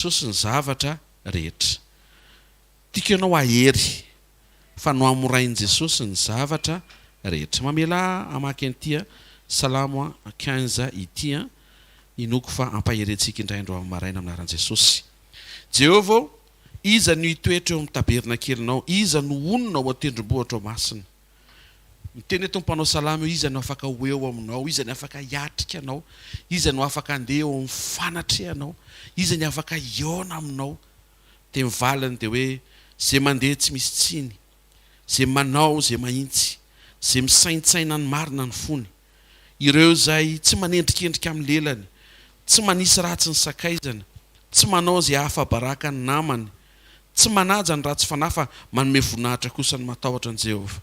Jesosy ny zavatra rehetra. Tiako ianao hahery fa nohamorain'i Jesosy ny zavatra rehetra. Mamelà ahy hamaky an'ity Salamo 15 ity an. Inoako fa hampahery antsika indray androany maraina amin'ny anaran'i Jesosy. Jehovah ô, iza no hitoetra eo amin'ny tabernakelinao? Iza no honina ao an-tendrombohitrao masina? Miteny eto ny mpanao salamo hoe iza no afaka ho eo aminao, iza ny afaka hiatrika anao, iza no afaka handeha eo amin'ny fanatrehanao, iza ny afaka hihaona aminao. Dia ny valiny dia hoe izay mandeha tsy misy tsiny, izay manao izay mahintsy, izay misaintsaina ny marina ny fony, ireo izay tsy manendrikendrika amin'ny lelany, tsy manisy ratsy ny sakaizany, tsy manao izay hahafa-baraka ny namany, Tsy manaja ny ratsy fanahy fa manome voninahitra kosa ny matahotra an'i Jehovah.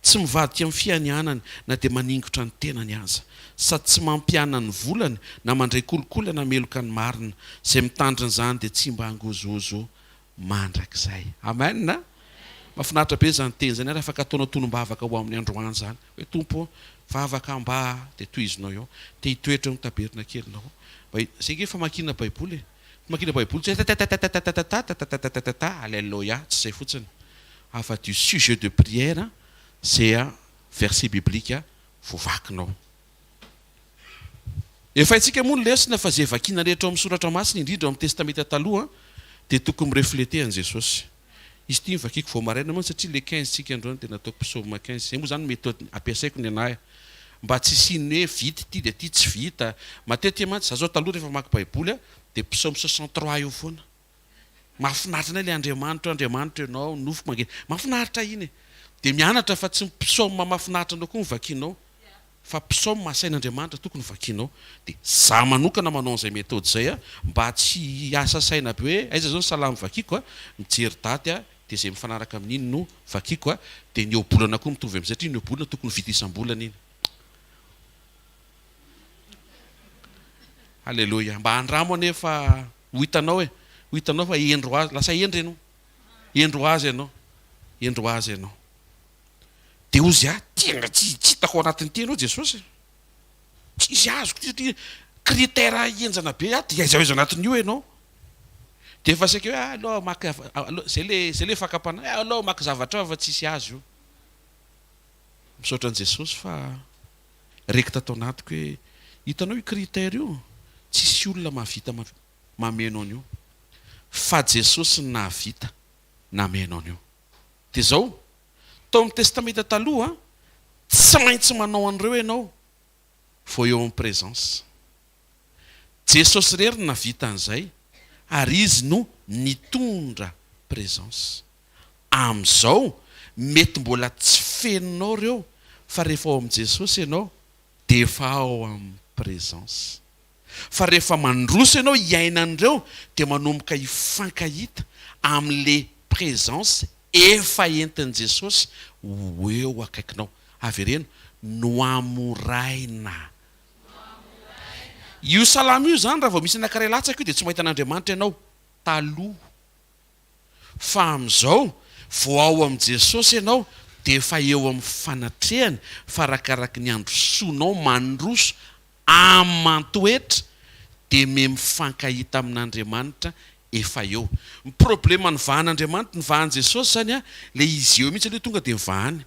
Tsy mivadika amin'ny fianianany na dia maningotra ny tenany aza. Sady tsy mampiana ny volany na mandray kolikoly hanameloka ny marina. Izay mitandrina izany dia tsy mba hangozohozo mandrakizay. Amen! Mahafinaritra be izany teny izany ary afaka ataonao tonom-bavaka ho amin'ny androany izany. Hoe Tompo ô, vavaka mba dia tohizinao eo. Te hitoetra eo amin'ny tabernakelinao. Mba Izay ange famakiana Baiboly e. Famakiana baiboly tsy hoe tatatatatatatatatatatatatatata alelloia, tsy izay fotsiny. Afa-dio sujet de prière izay verset biblique voavakinao. Efa haintsika moa ny lesona fa izay vakiana rehetra ao amin'ny soratra masina indrindra ao amin'ny testamenta taloha dia tokony mi-refleter an'i Jesosy. Izy ity novakiako vao maraina mantsy satria le 15 tsika androany dia nataoko psaume 15. Izay moa izany méthode ampiasaiko ny anahy mba tsy hisian'ny hoe vita ity dia ity tsy vita. Matetika mantsy za zao taloha rehefa mamaky baiboly aho dia psaume 63 eo foana. Mahafinaritra anay ilay Andriamanitro, Andriamanitro ianao, nofiko mangina. Mahafinaritra iny e. Dia mianatra fa tsy ny psaume mahafinaritra anao koa no vakianao. Fa psaume asain'Andriamanitra tokony vakianao. Dia za manokana manao an'izay méthode izay a, mba tsy hiasa saina be hoe aiza zao ny salamo vakiako a, mijery daty a, dia izay mifanaraka amin'iny no vakiako a, dia ny ohabolana koa mitovy amin'izay satria ny ohabolana tokony ho vita isam-bolana iny. Aleloia. Mba andramo anie fa ho hitanao e, ho hitanao fa hendry ho azy, lasa hendry ianao. Hendry ho azy ianao. Hendry ho azy ianao. Dia hozy ahy, tena tsy tsy hitako ao anatin'ity ianao Jesosy e. Tsisy azoko ity satria critère henjana be ato, dia aiza ho aiza anatin'io ianao. Dia efa saika hoe ah, aleo maka, aleo, zay le, zay le fakam-panahy, ah, aleo maka zavatra ao fa tsisy azo io. Misaotra an'i Jesosy fa reko tato anatiko hoe hitanao io critère io, tsisy olona mahavita mameno an'io fa Jesosy no nahavita nameno an'io. Dia izao, tao amin'ny Testamenta Taloha, tsy maintsy manao an'ireo ianao vao eo amin'ny présence. Jesosy irery no nahavita an'izay ary Izy no nitondra présence. Amin'izao, mety mbola tsy fenonao ireo fa rehefa ao amin'i Jesosy ianao dia efa ao amin'ny présence. Fa rehefa mandroso ianao hiaina an'ireo dia manomboka hifankahita amin'le présence efa entin'i Jesosy ho eo akaikinao. Avereno, nohamoraina. Io salamo io izany raha vao misy anankiray latsaka io dia tsy mahita an'Andriamanitra ianao taloha. Fa amin'izao, vao ao amin'i Jesosy ianao dia efa eo amin'ny fanatrehany fa arakaraky ny androsoanao mandroso aman-toetra dia me mifankahita amin'Andriamanitra efa eo. Ny problema ny vahan'Andriamanitra, ny vahan'i Jesosy izany an, ilay izy eo mihitsy aloha tonga dia mivahany.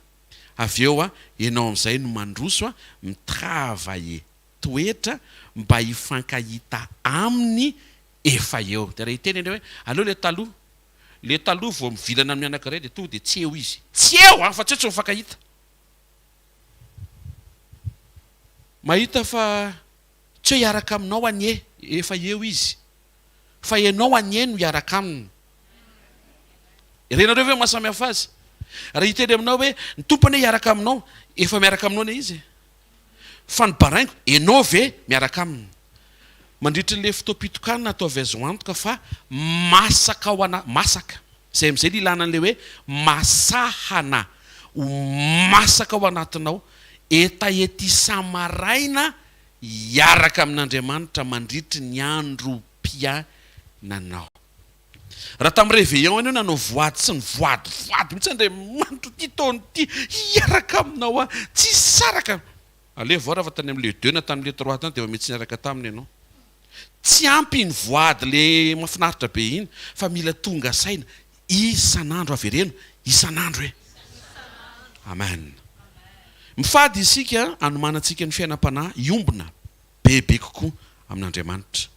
Avy eo an, ianao amin'izay no mandroso an, mi-travailler toetra mba hifankahita aminy efa eo. Dia raha hiteny ianao hoe aleo ilay taloha, ilay taloha vao mivilana amin'ny anankiray dia tonga dia tsy eo izy. Tsy eo an, fa tsy hoe tsy mifankahita. Mahita fa tsy hoe hiaraka aminao anie, efa eo izy. Fa ianao anie no hiaraka aminy. Renareo ve maha samy hafa azy? Raha hiteny aminao hoe ny Tompo anie hiaraka aminao, efa miaraka aminao anie izy e. Fa ny baraingo, ianao ve miaraka aminy? Mandritra ilay fotoam-pitokanana ataovy azo antoka fa masaka ao ana, masaka. Izay amin'izay no ilana an'ilay hoe masahana, ho masaka ao anatinao, hetaheta isa-maraina hiaraka amin'Andriamanitra mandritry ny androm-piainanao. Raha tamin'ny réveillon ianao nanao voady tsy nivoadivoady mihitsy Andriamanitra ity taona ity hiaraka aminao aho, tsy hisaraka. Aleha vao raha fa tany amin'ny le deux na tamin'ny le trois tany dia efa mety tsy niaraka taminy ianao. Tsy ampy iny voady le mafinaritra be iny fa mila tonga saina isan'andro avereno isan'andro e! Amen. Mifady isika hanomanantsika ny fiainam-panahy hiombona bebe kokoa amin'Andriamanitra.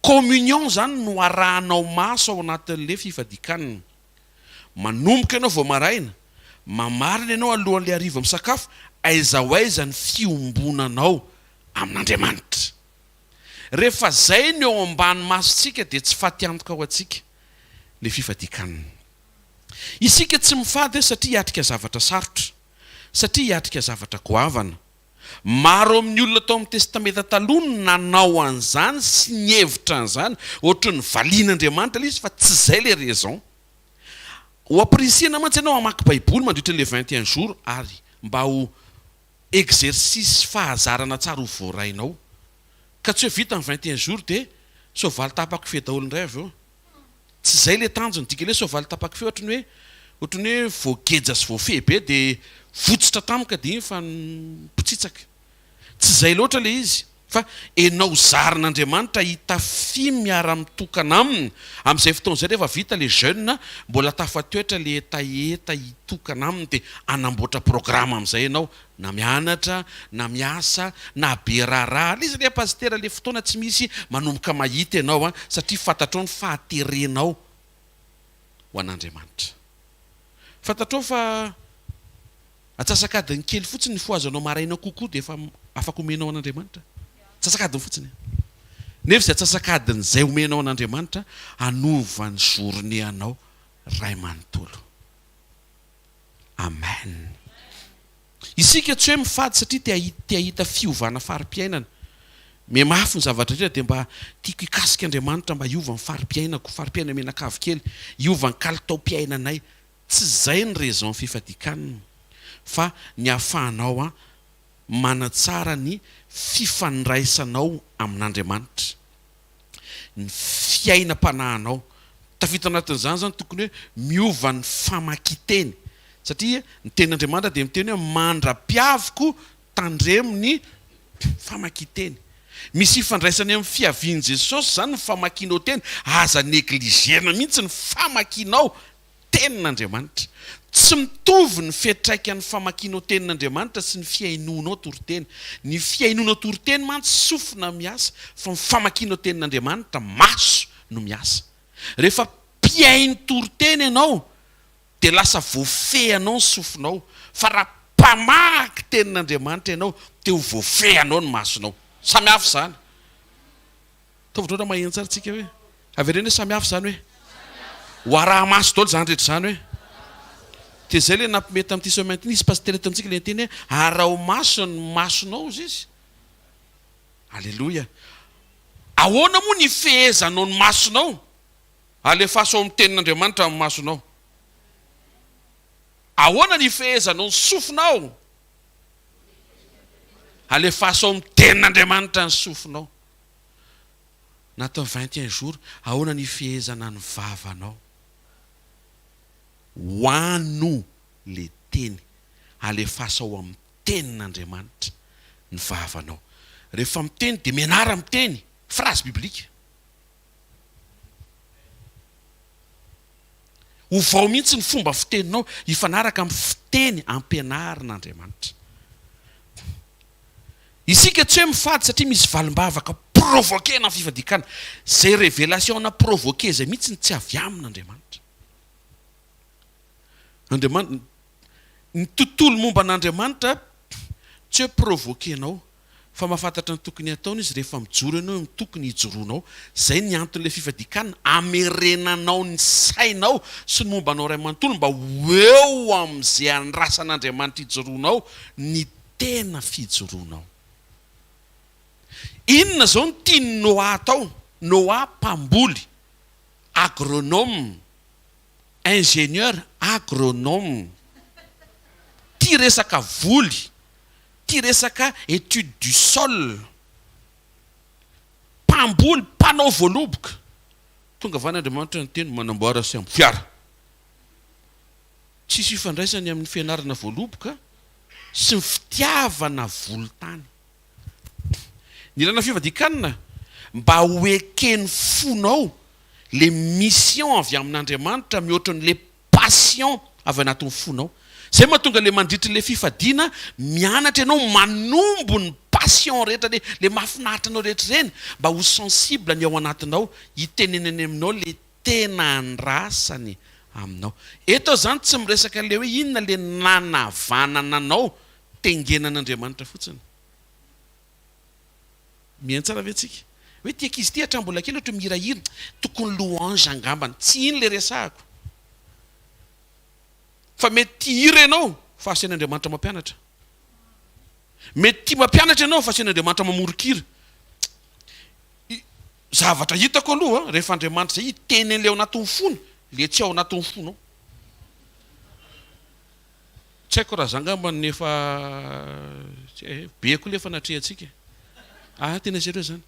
Communion zany no arahanao maso ao anatin'le fifadian-kanina. Manomboka ianao vao maraina, mamarana ianao alohan'le hariva misakafo, aiza ho aiza ny fiombonanao amin'Andriamanitra. Rehefa zay no eo ambany masontsika dia tsy fatiantoka ho antsika le fifadian-kanina. Isika tsy mifady satria hiatrika zavatra sarotra, satria hiatrika zavatra goavana. Maro amin'ny olona tao amin'ny Testamenta Taloha no nanao an'izany sy nihevitra an'izany, ohatry ny valian'Andriamanitra ilay izy fa tsy izay ilay raison. Ho ampirisihana mantsy ianao hamaky Baiboly mandritra ilay 21 jours ary mba ho exercice fahazarana tsara ho voarainao. Ka tsy hoe vita ny 21 jours dia soavaly tapa-kofehy daholo indray avy eo. Tsy izay ilay tanjona, dika ilay soavaly tapa-kofehy ohatry ny hoe ohatry ny hoe voageja sy voafehy be dia votsitra tampoka dia iny fa mipitsitsaka. Tsy izay loatra ilay izy fa enao zarin'Andriamanitra hitafia miara-mitokana aminy, amin'izay fotoana izay rehefa vita ilay jeûne mbola tafatoetra ilay hetaheta hitokana aminy dia hanamboatra programme amin'izay ianao na mianatra na miasa na be raharaha, ilay izy anie pasitera ilay fotoana tsy misy manomboka mahita ianao an, satria fantatrao ny fahaterenao ho an'Andriamanitra. Fantatrao fa atsasak'adiny kely fotsiny ny fohazanao maraina kokoa dia efa afaka omenao an'Andriamanitra. Atsasak'adiny fotsiny. Nefa izay atsasak'adiny izay omenao an'Andriamanitra hanova ny journée anao ray manontolo. Amen. Isika tsy hoe mifady satria te hahita te hahita fiovana fari-piainana. Mihamafy ny zavatra rehetra dia mba tiako hikasika Andriamanitra mba hiova ny fari-piainako, fari-piainana mianakavy kely, hiova ny kalitaom-piainanay. Tsy izay ny raison fifadian-kanina fa ny ahafahanao an manatsara ny fifandraisanao amin'Andriamanitra. ny fiainam-panahinao. Tafiditra anatin'izany izany tokony hoe miova ny famakian-teny satria ny tenin'Andriamanitra dia miteny hoe mandra-piaviko tandremo ny famakian-teny. Misy ifandraisany amin'ny fiavian'i Jesosy izany ny famakianao teny, aza negliger-na mihitsy ny famakianao Tenin'Andriamanitra. Tsy mitovy ny fiantraikan'ny famakianao Tenin'Andriamanitra sy ny fihainoanao toriteny. Ny fihainoanao toriteny mantsy sofina miasa, fa ny famakianao Tenin'Andriamanitra maso no miasa. Rehefa mpihaino toriteny ianao dia lasa voafehinao ny sofinao, fa raha mpamaky Tenin'Andriamanitra ianao dia ho voafehinao ny masonao. Samy hafa izany. Ataovy ohatran'ny maheno tsara tsika hoe. Avereno hoe samy hafa izany hoe. Ho araha-maso daholo izany rehetra izany hoe. Dia izay ilay nampiomehy tamin'ity semaine ity, nisy pasitera eto amintsika ilay niteny hoe araho maso ny masonao hozy izy. Aleloia. Ahoana moa ny ifehezanao ny masonao? Alefaso ao amin'ny tenin'Andriamanitra ny masonao. Ahoana ny ifehezanao ny sofinao? Alefaso ao amin'ny tenin'Andriamanitra ny sofinao. Natao 21 jours, ahoana ny hifehezana ny vavanao? Hoano le teny, alefaso ao amin'ny tenin'Andriamanitra ny vavanao. Rehefa miteny dia mianara miteny, phrase biblique. Ovao mihitsy ny fomba fiteninao hifanaraka amin'ny fiteny ampianarin'Andriamanitra. Isika tsy hoe mifady satria misy valim-bavaka provoquer-na fifadian-kanina. Izay révélation-na provoquer izay mihitsy no tsy avy amin'Andriamanitra. Andriamanitra, ny tontolo momba an'Andriamanitra tsy hoe provoquer-nao fa mahafantatra ny tokony hataony izy rehefa mijoro ianao eo amin'ny tokony hijoroanao. Izay ny anton'ilay fifadian-kanina, hamerenanao ny sainao sy ny momba anao iray manontolo mba ho eo amin'izay andrasan'Andriamanitra hijoroanao ny tena fijoroanao. Inona izao no tian'i Noa atao? Noa mpamboly, agronome, ingénieur agronome, tia resaka voly, Tia resaka étude du sol, mpamboly, mpanao voaloboka. Tonga avy any Andriamanitra niteny, manamboara sambo fiara. Tsisy ifandraisany amin'ny fianarana voaloboka sy ny fitiavana volontany. Ny ilana fivadian-kanina, Mba ho eken'ny fonao le mission avy amin'Andriamanitra mihoatra ny le passion avy anatin'ny fonao. Zay mahatonga le mandritry le fifadiana mianatra ianao manombo ny passion rehetra le le mahafinaritra anao rehetra ireny mba ho sensible ny ao anatinao hitenenany aminao le tena andrasany aminao. Eto aho zany tsy miresaka le hoe inona le nanavanana anao tengenan'Andriamanitra fotsiny. Mihaino tsara ve tsika? Hoe ity ankizy ity hatramin'ny mbola kely ohatra mihirahira, tokony louange angambany. Tsy iny le resahako. Fa mety tia hira ianao fa asain'Andriamanitra mampianatra. Mety tia mampianatra ianao fa asain'Andriamanitra mamoron-kira. Zavatra hitako aloha rehefa Andriamanitra izay hiteny an'ilay ao anatin'ny fony, ilay tsy ao anatin'ny fonao. Tsy haiko raha za angamba no efa tsy hay e, be koa le efa natrehantsika e. Ah tena sérieux zany.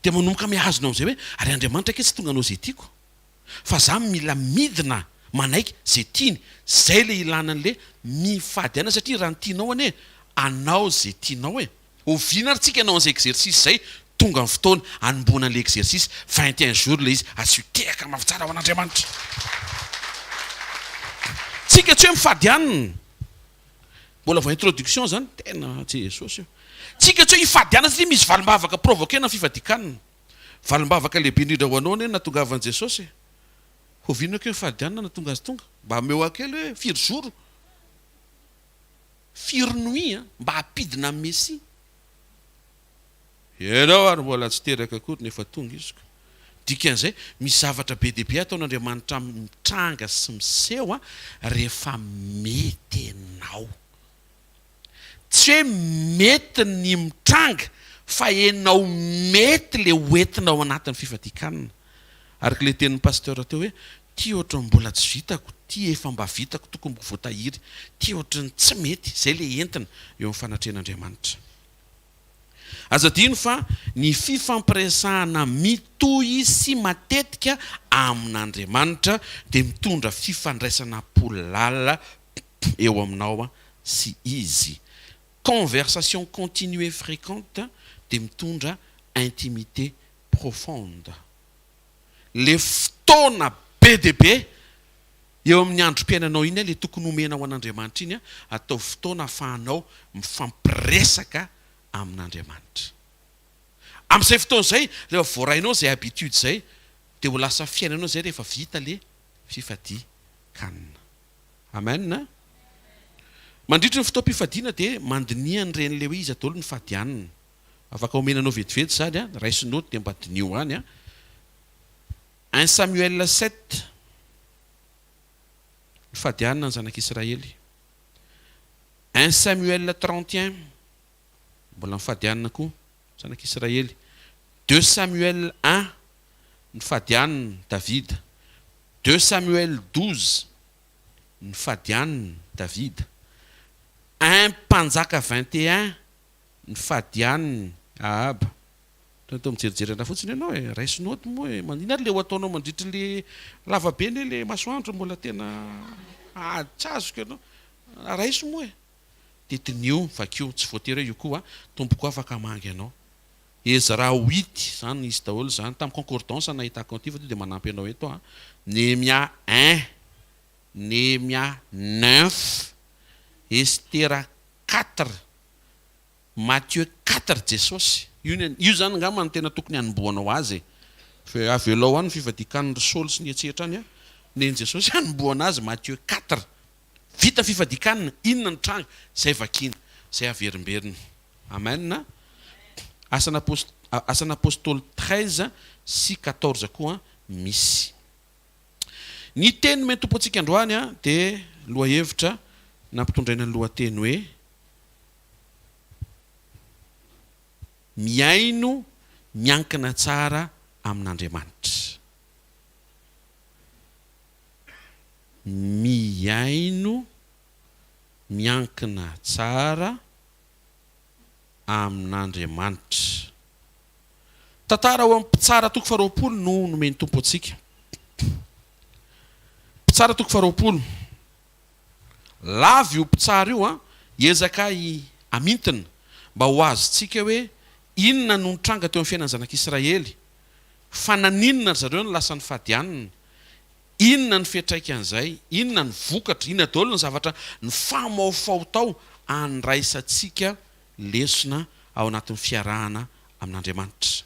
Dia manomboka mihazona amin'izay hoe ary Andriamanitra ange tsy tonga hanao izay tiako fa za mila midina manaiky izay tiany. Zay le ilana an'le mifady aina satria raha ny tianao anie anao izay tianao e. Oviana ary tsika hanao an'izay exercice izay? Tonga ny fotoana hanombohana an'ilay exercice, 21 jours ilay izy, asio tehaka mafy tsara ho an'Andriamanitra. Tsika tsy hoe mifady hanina. Mbola vao introduction zany, tena Jesosy o. Tsika tsy hoe hifady hanina satria misy valim-bavaka provoquer-na ny fifadian-kanina. Valim-bavaka lehibe indrindra ho anao anie ny nahatongavan'i Jesosy e. Oviana keo hifady hanina nahatonga azy tonga? Mba ameo ahy kely hoe firy jours? Firy nuit mba hampidina an'i Messi? Ianao ary mbola tsy teraka akory nefa tonga izy ko. Dikan'izay, misy zavatra be dia be ataon'Andriamanitra mitranga sy miseho rehefa mety enao. Tsy hoe mety ny mitranga fa enao mety le hoentina ao anatin'ny fifadian-kanina. Araka ilay tenin'ny Pasteur teo hoe Ty ohatran'ny mbola tsy vitako, ty efa mba vitako tokony mbo voatahiry, ty ohatran'ny tsy mety, zay le entina eo amin'ny fanatrehan'Andriamanitra. Aza adino fa ny fifampiresahana mitohy sy matetika amin'Andriamanitra dia mitondra fifandraisana am-po lalina eo aminao sy Izy. Conversation continue et fréquente dia mitondra intimité profonde. Le fotoana be dia be eo amin'ny androm-piainanao iny le tokony homenao an'Andriamanitra iny, ataovy fotoana ahafahanao mifampiresaka amin'Andriamanitra. Amin'izay fotoana izay, rehefa voarainao izay habitude izay, dia ho lasa fiainanao izay rehefa vita le fifadian-kanina. Amen. Mandritry ny fotoam-pifadiana dia mandiniha an'ireny le hoe iza daholo ny fady hanina. Afaka omena anao vetivety izany an, raiso note dia mba diniho any an. Un Samuel sept, ny fadianina ny zanak'Israely. Un Samuel 31, mbola ny fadianina koa, zanak'Israely. Deux Samuel un, ny fadianina Davida. Deux Samuel 12, ny fadianina Davida. Un Mpanjaka 21, Ny fadianiny Ahaba. Toa toa mijerijery anah fotsiny ianao e, raiso note moa e, manina ary le ho ataonao mandritry le lava be anie le masoandro mbola tena ady tsy azoko ianao, raiso moa e. Dia diniho, vakio, tsy voatery hoe io koa, tompoko afaka hamangy anao. Ezra huit, zany izy daholo zany, tamin'ny concordance nahitako an'ity fa tonga dia manampy anao eto aho, Nehemia un, Nehemia neuf, Estera quatre, Matthieu quatre Jesosy. Io ny io zany angamba no tena tokony hanombohanao azy e. Fa avelao any ny fifadian-kanin'i ry Saoly sy ny etsetra any a. Nen'i Jesosy hanombohana azy Matthieu quatre. Vita fifadian-kanina, inona no tranga? Zay vakiana, zay averimberina. Amen. Asan'Apost Asan'Apostoly 13 sy 14 koa misy. Ny teny nomen'ny Tompo antsika androany dia lohahevitra nampitondraina ny lohateny hoe Mihaino miankina tsara amin'Andriamanitra. Mihaino miankina tsara amin'Andriamanitra. Tantara ao amin'ny Mpitsara toko faharoapolo no nomen'ny Tompo antsika. Mpitsara toko faharoapolo. Lava io mpitsara io an, hiezaka hamintina mba ho azontsika hoe inona no nitranga teo amin'ny fiainan'ny zanak'Israely. Fa naninona ry zareo no lasa nifady hanina? Inona ny fiantraikan'izay? Inona ny vokatra? Inona daholo ny zavatra nifamaofao tao handraisantsika lesona ao anatin'ny fiarahana amin'Andriamanitra?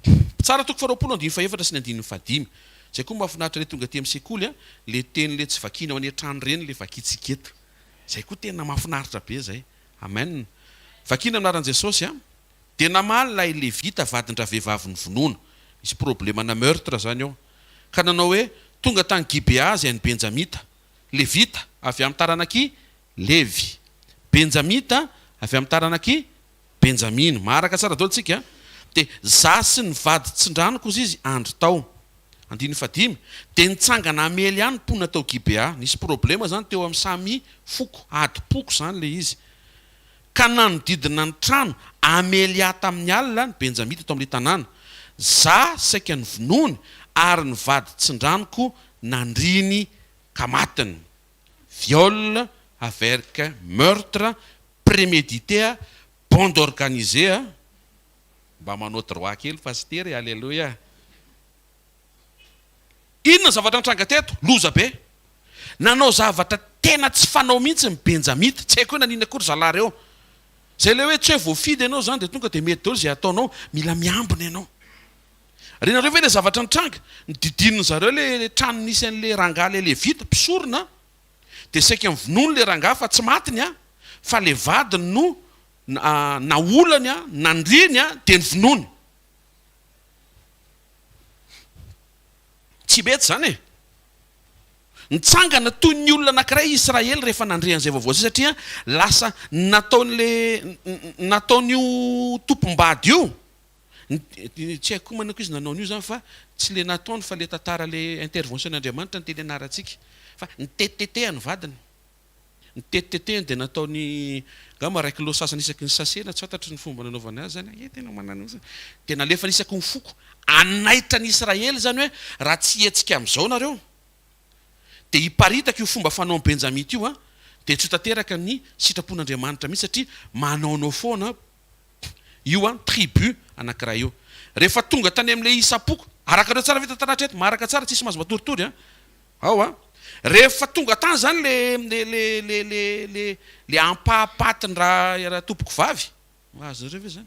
Mpitsara toko faharoapolo andininy fahefatra sy ny andininy fahadimy. Izay koa mahafinaritra ilay tonga aty amin'ny sekoly a, ilay teny ilay tsy vakiana ao any an-trano ireny ilay vakintsika eto. Izay koa tena mahafinaritra be izay. Amen. Vakiana amin'ny anaran'i Jesosy a. Dia namaly ilay Levita vadin-dravehivavy novonoina, misy problema-na meurtre izany ao, ka nanao hoe, Tonga tany Gibea izay an'i Benjamita. Levita, avy amin'ny taranak'i Levy. Benjamita, avy amin'ny taranak'i Benjamina. Maharaka tsara daholo tsika a! Dia za sy ny vadin-tsindranoko, hozy izy, andry tao. Andininy fahadimy, Dia nitsangana hamely ahy ny mponina tao Gibea. Nisy problema izany teo amin'ny samy foko, adim-poko izany ilay izy. Ka nanodidina ny trano hamely ahy tamin'ny alina ny Benjamita tao amin'ilay tanàna. Za saika novonoiny, ary ny vadin-tsindranoko nandriny ka matiny. Viol avec meurtre prémédité a, bande organisée a, mba manao droit kely pasitera e, aleloia. Inona ny zavatra nitranga teto? Loza be. Nanao zavatra tena tsy fanao mihitsy ny Benjamita. Tsy haiko hoe naninona akory zalahy ireo. Izay ilay hoe tsy hoe voafidy ianao izany dia tonga dia mety daholo izay ataonao. Mila miambina ianao. Renareo ve ilay zavatra nitranga? Nodidinin-dry zareo ilay trano nisy an'ilay rangahy ilay Levita, mpisorona. Dia saika novonoiny ilay rangahy fa tsy matiny fa ilay vadiny no naolany, nandriany dia novonoiny. Tsy mety izany e! Nitsangana toy ny olona anankiray i Israely rehefa nandre an'izay vaovao izay satria lasa nataon'ilay nataon'io tompom-bady io, tsy haiko koa manako izy nanao an'io izany fa tsy ilay nataony fa ilay tantara ilay intervention-n'Andriamanitra no tena ianarantsika fa nitetitetehany ny vadiny. Nitetitetehany dia nataony angamba iray kilao sasany isaky ny sachet na tsy fantatro ny fomba nanaovany azy izany, eh tena manana mihitsy, dia nalefany isaky ny foko, hanaitra ny Israely izany hoe raha tsy hihetsika amin'izao nareo dia hiparitaka io fomba fanaon'i Benjamita io an, dia tsy ho tanteraka ny sitrapon'Andriamanitra mihitsy satria manaonao foana io an, tribu anankiray io. Rehefa tonga tany amin'ilay isam-poko, arakareo tsara ve tantara hatreto? Maharaka tsara, tsisy mahazo matoritory an. Ao a! Rehefa tonga tany zany le le le le le le le ampahapatin-dra ratompokovavy, azonareo ve zany?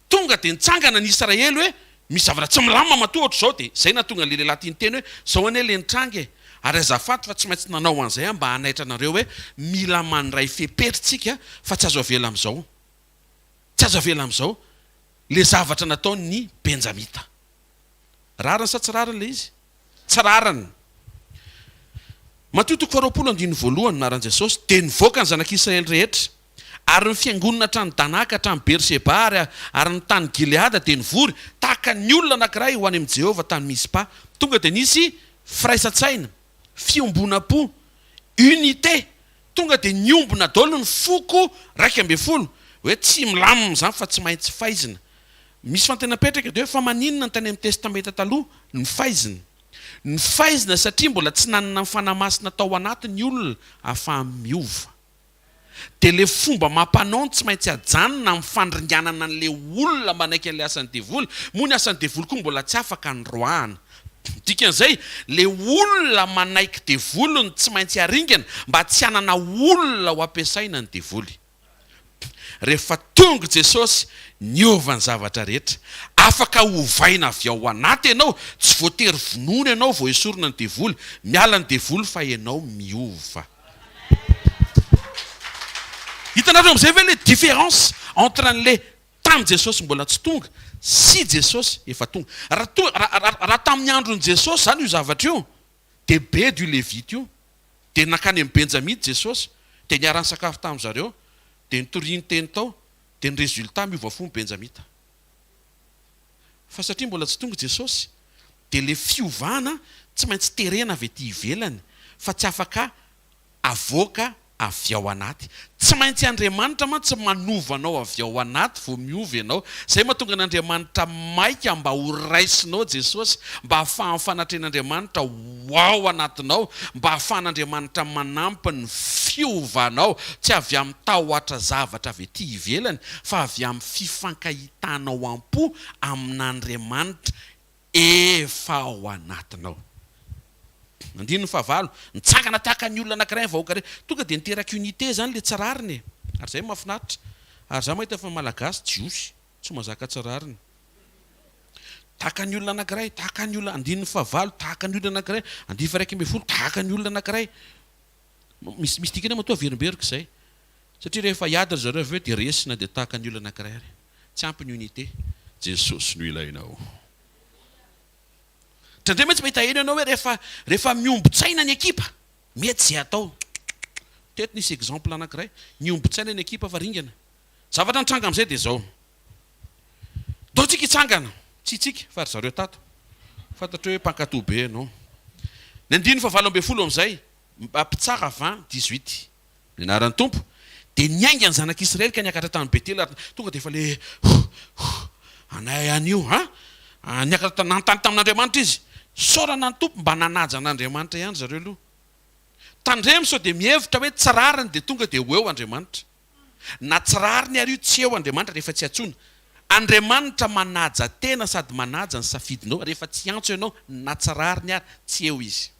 Tonga dia nitsangana ny Israely hoe misy zavatra tsy milamina matoa ohatr'izao dia zay nahatonga an'le lehilahy ty niteny hoe zao anie le nitranga e! Ary azafady fa tsy maintsy nanao an'izay aho mba hanaitra anareo hoe mila mandray fepetra tsika fa tsy azo avela amin'izao. Tsy azo avela amin'izao le zavatra nataon'ny Benjamita. Rariny sa tsy rariny ilay izy? Tsy rariny. Matio toko faharoapolo andininy voalohany, Anaran'i Jesosy, dia nivoaka ny zanak'Israely rehetra, ary ny fiangonana hatrany Dana ka hatrany Bery-sheba ary ary ny tany Gileada dia nivory tahaka ny olona anankiray ho any amin'i Jehovah tany Mizpa. Tonga dia nisy firaisan-tsaina, fiombonam-po, unité, Tonga dia niombona daholo ny foko 11 hoe tsy milamina izany fa tsy maintsy faizina. Misy fanontaniana apetraka dia hoe fa maninona ny tany amin'ny testamenta taloha no faizina? Nofaizina satria mbola tsy nanana ny Fanahy Masina tao anaty ny olona ahafahany miova. Dia ilay fomba amam-panao no tsy maintsy ajanona amin'ny fandringanana an'ilay olona manaiky an'ilay asan'ny devoly. Moa ny asan'ny devoly koa mbola tsy afaka noroahana. Dikan'izay, le olona manaiky devoly no tsy maintsy aringana mba tsy hanana olona ho ampiasaina ny devoly. Rehefa tonga Jesosy, niova ny zavatra rehetra. Afaka ovaina avy ao anaty ianao, tsy voatery vonoina ianao vao esorina ny devoly. Miala ny devoly fa ianao miova. Hitanareo amin'izay ve le différence entre an'le Tamin'i Jesosy mbola tsy tonga sy Jesosy efa tonga. Raha to, raha tamin'ny andron'i Jesosy izany io zavatra io, dia bedy io Levita io. Dia nankany amin'i Benjamita Jesosy, dia niara-nisakafo tamin-dry zareo, dia nitoriany teny tao, dia ny résultat miova fo ny Benjamita. Fa satria mbola tsy tonga Jesosy, dia ilay fiovana tsy maintsy terena avy aty ivelany, fa tsy afaka avoaka. Avy ao anaty. Tsy maintsy Andriamanitra mantsy manova anao avy ao anaty vao miova ianao. Izay mahatonga an'Andriamanitra maika mba ho raisinao Jesosy, mba hahafahan'ny fanatrehan'Andriamanitra ho ao anatinao, mba hahafahan'Andriamanitra manampy ny fiovanao, tsy avy amin'ny tahotra zavatra avy ety ivelany, fa avy amin'ny fifankahitanao am-po amin'Andriamanitra efa ao anatinao. Andininy fahavalo, Nitsangana tahaka ny olona anankiray ny vahoaka rehetra. Tonga dia niteraka unité izany ilay tsy rariny e! Ary izay no mahafinaritra. Ary izaho mahita fa ny Malagasy, Jiosy, tsy mahazaka tsy rariny. Tahaka ny olona anankiray, tahaka ny olona, andininy fahavalo, tahaka ny olona anankiray, andininy faha-11, tahaka ny olona anankiray. Misy, misy dikany matoa averimberiko izay. Satria rehefa hiady ry zareo avy eo dia resy na dia tahaka ny olona anankiray ary. Tsy ampy ny unité. Jesosy no ilainao. Indraindray mantsy mahita heno ianao hoe rehefa rehefa miombon-tsaina ny ekipa, mety izay atao. Teto nisy exemple anankiray, niombon-tsaina ny ekipa fa ringana. Zavatra nitranga amin'izay dia izao. Ndao tsika hitsangana. Tsy itsika fa ry zareo tato. Fantatro hoe mpankato be ianao. Ny andininy fahavalo ambin'ny folo amin'izay, Mpitsara 20, 18. Ny anaran'ny Tompo. Dia niainga ny zanak'Israely ka niakatra tany Betela ary tonga dia efa le huh huh anay anio an! Niakatra nanontany tamin'Andriamanitra izy. Isaorana ny Tompo mba nanaja an'Andriamanitra ihany zareo aloha. Tandremo sao dia mihevitra hoe tsy rariny dia tonga dia ho eo Andriamanitra. Na tsy rariny ary io tsy eo Andriamanitra rehefa tsy antsoina. Andriamanitra manaja tena sady manaja ny safidinao rehefa tsy hiantso ianao na tsy rariny ary tsy eo Izy.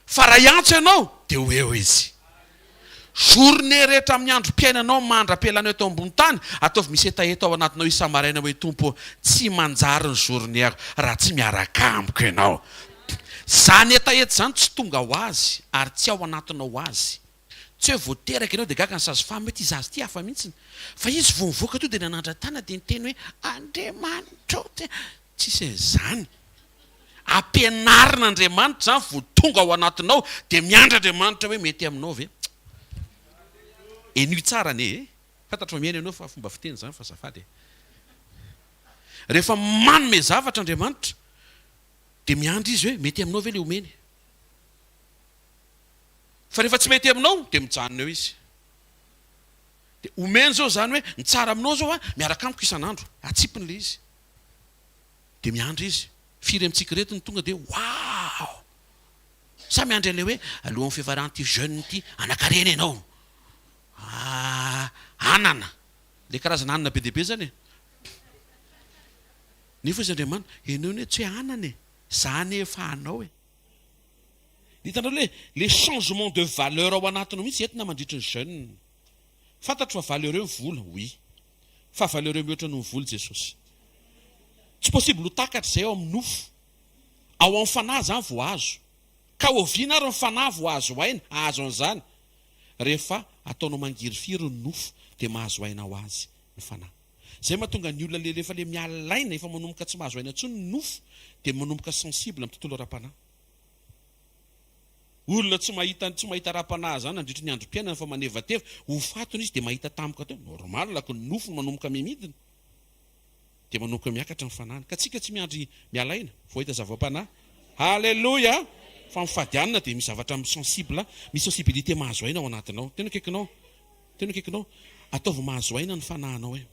Fa raha hiantso ianao dia ho eo Izy. Journée rehetra amin'ny androm-piainanao mandra-pialanao eto ambony tany, ataovy misy hetaheta ao anatinao isa-maraina hoe Tompo ô, tsy manjary ny journée-ko raha tsy miaraka amiko Ianao. Izany hetaheta izany tsy tonga ho azy ary tsy ao anatinao ho azy. Tsy hoe vao teraka ianao dia gaga ny sage femme hoe ity zaza ity hafa mihitsiny. Fa izy vao nivoaka teo dia nanandra-tàna dia niteny hoe Andriamanitra ô, tsisy an'izany. Ampianarina Andriamanitra izany vao tonga ao anatinao dia miandry Andriamanitra hoe mety aminao ve? Henoy tsara anie e! Fantatro fa mihaino ianao fa fomba fiteny izany fa azafady e! Rehefa manome zavatra Andriamanitra dia miandry Izy hoe mety aminao ve ilay omeny? Fa rehefa tsy mety aminao dia mijanona eo Izy. Dia omeny izao izany hoe ny tsara aminao izao an, miaraka amiko isan'andro. Atsipiny ilay izy. Dia miandry izy. Firy amintsika ireto no tonga dia waouh! Sa miandry an'ilay hoe alohan'ny fiafaran'ity jeune ity hanankarena ianao. Ah, anana. Ilay karazana anana be dia be izany e. Nefa izy Andriamanitra, ianao anie tsy hoe anana e. Za anie efa anao e. Hitanareo le le changement de valeur ao anatinao mihitsy entina mandritry ny jeune. Fantatro fa valeureux ny vola, oui. Fa valeureux mihoatra noho ny vola Jesosy. Tsy possible ho takatra izay ao amin'ny nofo. Ao amin'ny fanahy izany vao azo. Ka oviana ary ny fanahy vao azo aina hahazo an'izany? Rehefa ataonao mangirifiry ny nofo dia mahazo aina ho azy ny fanahy. Izay mahatonga ny olona le rehefa le miala aina efa manomboka tsy mahazo aina intsony ny nofo dia manomboka sensible amin'ny tontolo ara-panahy. Olona tsy mahita tsy mahita ara-panahy izany nandritry ny androm-piainany fa manevateva, ho fatony izy dia mahita tampoka teo, normal ko ny nofony manomboka mihimidina dia manomboka miakatra ny fanahiny. Ka tsika tsy miandry miala aina vao hahita zava-panahy. Haleloia! Fa mifady hanina dia misy zavatra sensible, misy sensibilité mahazo aina ao anatinao. Tena akaikinao. Tena akaikinao. Ataovy mahazo aina ny fanahinao e.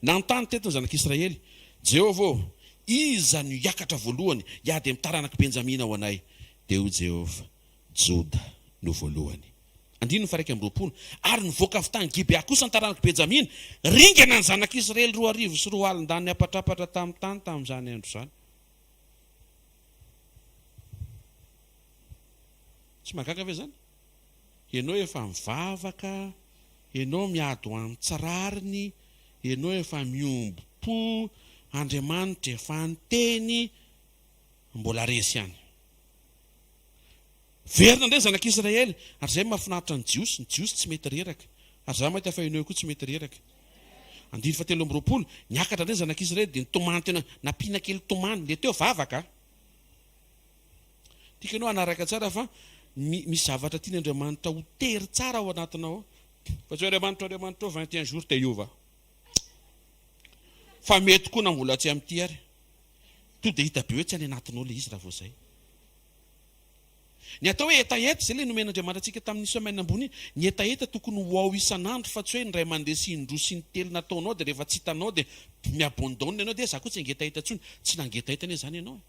Nanontany teto ny zanak'Israely, Jehovah ô, iza no hiakatra voalohany hiady amin'ny taranak'i Benjamina ho anay? Dia hoy Jehovah, Joda no voalohany. Andininy faha-21, Ary nivoaka avy tany Gibea kosa ny taranak'i Benjamina, ringana ny zanak'Israely 220 ndany niapatrapatra tamin'ny tany tamin'izany andro izany. Tsy mahagaga ve izany? Ianao efa mivavaka, ianao miady ho an'ny tsy rariny, ianao efa miombom-po, Andriamanitra efa niteny, mbola resy ihany. Verina indray ny zanak'Israely, ary izay no mahafinaritra ny Jiosy, ny Jiosy tsy mety reraka, ary izaho mahita fa ianao koa tsy mety reraka. Andininy fahatelo amby roapolo, niakatra indray ny zanak'Israely dia nitomany tena, nampiana kely tomany, ilay teo vavaka a! Tiako ianao hanaraka tsara fa misy zavatra tian'Andriamanitra ho tery tsara ao anatinao ao. Fa tsy hoe Andriamanitra Andriamanitra ao 21 jours dia hiova. Fa mety koa na mbola tsy amin'ity ary. To dia hita be hoe tsy any anatinao ilay izy raha vao izay. Ny atao hoe hetaheta, izay ilay nomen'Andriamanitra antsika tamin'ny semaine ambony iny, ny hetaheta tokony ho ao isan'andro fa tsy hoe indray mandeha sy indroa sy intelo nataonao dia rehefa tsy hitanao dia mi-abandonne ianao dia za koa tsy hangetaheta intsony. Tsy nangetaheta anie izany ianao e.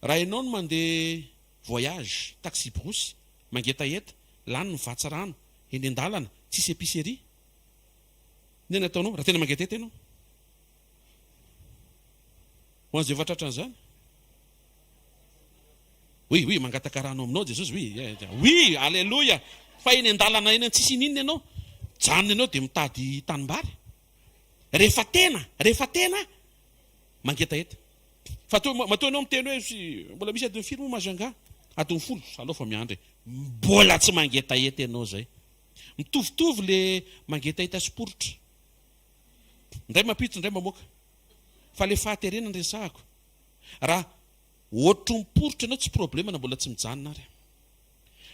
Raha ianao no mandeha voyage, taxi-brousse, mangetaheta, lany ny vatsy rano, eny an-dalana, tsisy épicerie, inona no ataonao raha tena mangetaheta ianao? Ho an'izay efa tratran'izany? Oui, oui, mangataka rano aminao Jesosy, oui, oui, aleloia. Fa eny an-dalana eny tsisy ininona ianao, mijanona ianao dia mitady tanimbary. Rehefa tena, rehefa tena mangetaheta. Fa toa, matoa ianao miteny hoe sy, mbola misy adiny firy moa Majunga? Adiny folo, aleo fa miandry e. Mbola tsy mangetaheta ianao izay. Mitovitovy le mangetaheta sy poritra. Indray mampiditra, indray mamoaka. Fa le fahaterena no resahako. Raha ohatry ny poritra ianao tsy problema na mbola tsy mijanona ary.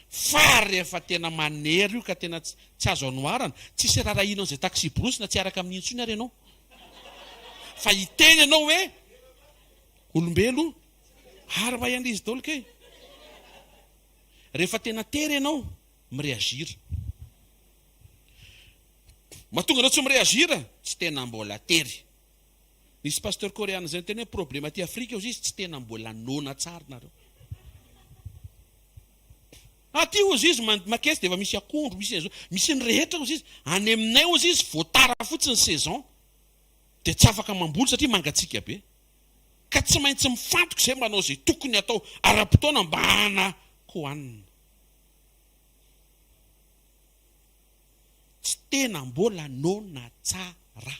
Fa rehefa tena manery io ka tena tsy azo anoharana, tsisy rarahiana an'izay taxi-brousse na tsy hiaraka amin'iny intsony ary ianao. Fa hiteny ianao hoe olombelo ary mahay an'izy daholo kay. Rehefa tena tery ianao, mi-reagir. Mahatonga anao tsy mi-reagir, tsy tena mbola tery. Nisy pasteur koreana izay niteny hoe problème aty Afrika hozy izy tsy tena mbola noana tsara nareo. Aty hozy izy makesy dia efa misy akondro, misy an'izao, misy ny rehetra hozy izy. Any aminay hozy izy vao tara fotsiny saison dia tsy afaka mamboly satria mangatsiaka be. Ka tsy maintsy mifantoka izay manao izay tokony hatao ara-potoana mba hana-kohanina. Tsy tena mbola noana tsara.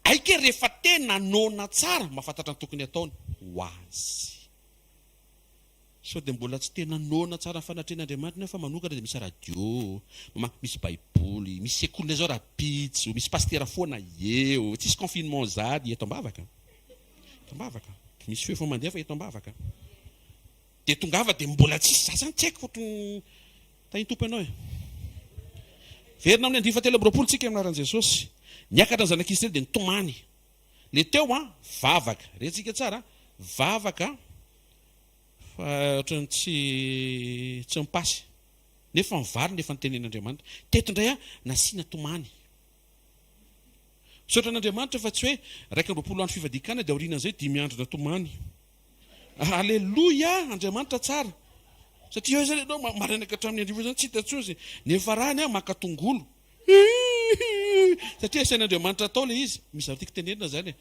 Hay kay rehefa tena noana tsara mahafantatra ny tokony hataony ho azy. Sao dia mbola tsy tena noana tsara ny fanatrehan'Andriamanitra nefa manokatra dia misy radio, misy baiboly, misy sekoly indray zao rahampitso, misy pasitera foana eo, tsisy confinement zany eto ambavaka. Eto ambavaka. Misy feo efa mandeha fa eto ambavaka. Dia tongava dia mbola tsisy, za zany tsy haiko ohatry Tahin'ny Tompo ianao e. Verina amin'ny andininy fahatelo amby roapolo tsika amin'ny anaran'i Jesosy. Niakatra ny zanak'Israely dia nitomany. Le teo an, vavaka. Rentsika tsara, vavaka fa ohatran'ny tsy tsy mipasy. Nefa ny valiny efa notenenin'Andriamanitra. Teto indray an, nasiana tomany. Misaotra an'Andriamanitra fa tsy hoe 21 andro fivadian-kanina dia aorianan'izay dimy andro natomany. Aleloia! Andriamanitra tsara. Satria eo zany ianao maraina ka hatramin'ny hariva zany tsy hita intsony izay niafarany an, maka tongolo. Satria asain'Andriamanitra atao ilay izy. Misy zavatra tiako tenenina zany e.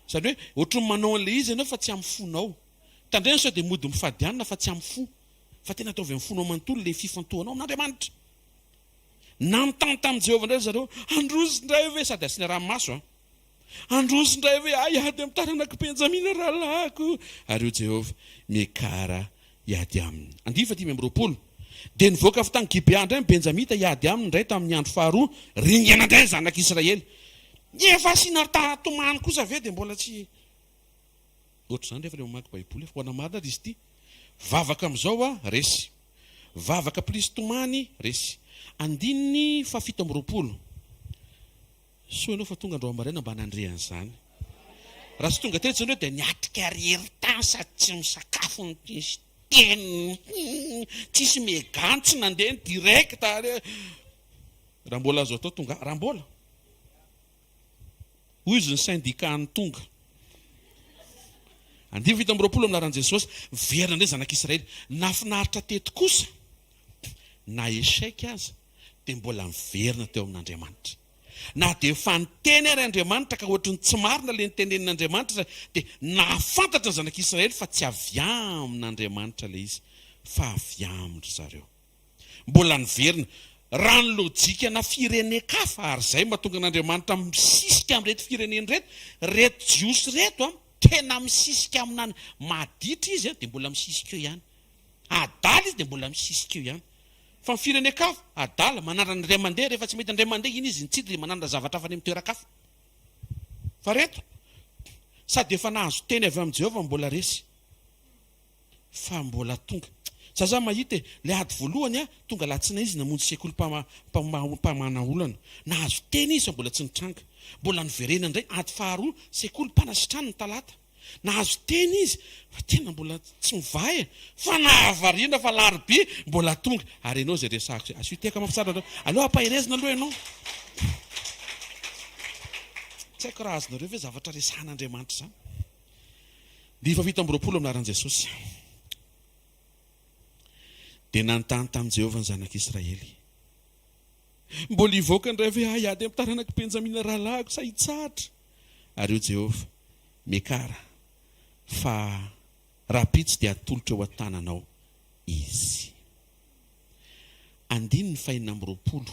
Izany hoe ohatran'ny manao an'ilay izy ianao fa tsy amin'ny fonao. Tandremo sao dia mody mifady hanina fa tsy amin'ny fo. Fa tena ataovy amin'ny fonao manontolo ilay fifantohanao amin'Andriamanitra. Nanontany tamin'i Jehovah indray ry zareo, Handroso indray ve? Sady asiana ranomaso an. Handroso indray ve aho hiady amin'ny taranak'i Benjamina rahalahiko? Ary hoy Jehovah, Miakara hiady aminy. Andiany fahadimy amby roapolo. Dia nivoaka avy tany Gibea indray ny Benjamita hiady aminy indray tamin'ny andro faharoa, ringana indray ny zanak'Israely. Efa asiana tomany kosa ve dia mbola tsy. Ohatr'izany rehefa ilay mamaky Baiboly, efa ho anamarina ary izy ity. Vavaka amin'izao aho, resy. Vavaka plus tomany, resy. Andininy fahafito amby roapolo. Soa ianao fa tonga androany maraina mba nandre an'izany. Raha tsy tonga teto ianao dia niatrika rery tany sady tsy misakafo no tsisy teny, tsisy mega, tsy nandeha ny direct ary. Raha mbola azo atao tonga, raha mbola. Hoy izy ny syndicat ny tonga. Andininy 27 amin'ny laharan'i Jesosy, miverina indray zanak'Israely. Nahafinaritra teto kosa, na échec aza, dia mbola miverina teo amin'Andriamanitra. Na dia efa niteny ary Andriamanitra ka ohatry ny tsy marina ilay nitenenin'Andriamanitra dia nahafantatra ny zanak'Israely fa tsy avy amin'Andriamanitra ilay izy fa avy amin-dry zareo. Mbola niverina. Raha ny lojikana firenen-kafa, ary izay mahatonga an'Andriamanitra misisika amin'ireto firenena ireto, ireto Jiosy ireto an, tena misisika amin'any maditra izy an, dia mbola misisika eo ihany. Adala izy dia mbola misisika eo ihany. Fa ny firenen-kafa, adala, manandrana indray mandeha, rehefa tsy mahita indray mandeha, iny izy nitsidy dia manandrana zavatra hafa any amin'ny toeran-kafa. Fa ireto, sady efa nahazo teny avy amin'i Jehovah no mbola resy. Fa mbola tonga. Za zany mahita e, le ady voalohany a, tonga alatsinainy izy namonjy sekoly mpamahana olana. Nahazo teny izy fa mbola tsy nitranga. Mbola noverena indray ady faharoa, sekoly mpanasitrana ny talata. Nahazo teny izy fa tena mbola tsy mivaha e! Fa nahavariana fa alarobia mbola tonga. Ary ianao izay resahako izay, asio tehaka mafy tsara aloha. Aleo ampaherezina aloha ianao. Tsy haiko raha azonareo ve zavatra resahan'Andriamanitra izany. Ny faha 27 amin'ny anaran'i Jesosy. Dia nanontany tamin'i Jehovah ny zanak'Israely. Mbola hivoaka indray ve aho hiady amin'ny taranak'i Benjamina rahalahiko sa hitsahatra? Ary hoy Jehovah, Miakara, fa rahampitso dia hatolotra eo an-tananao izy. Andininy fahenina amby 20.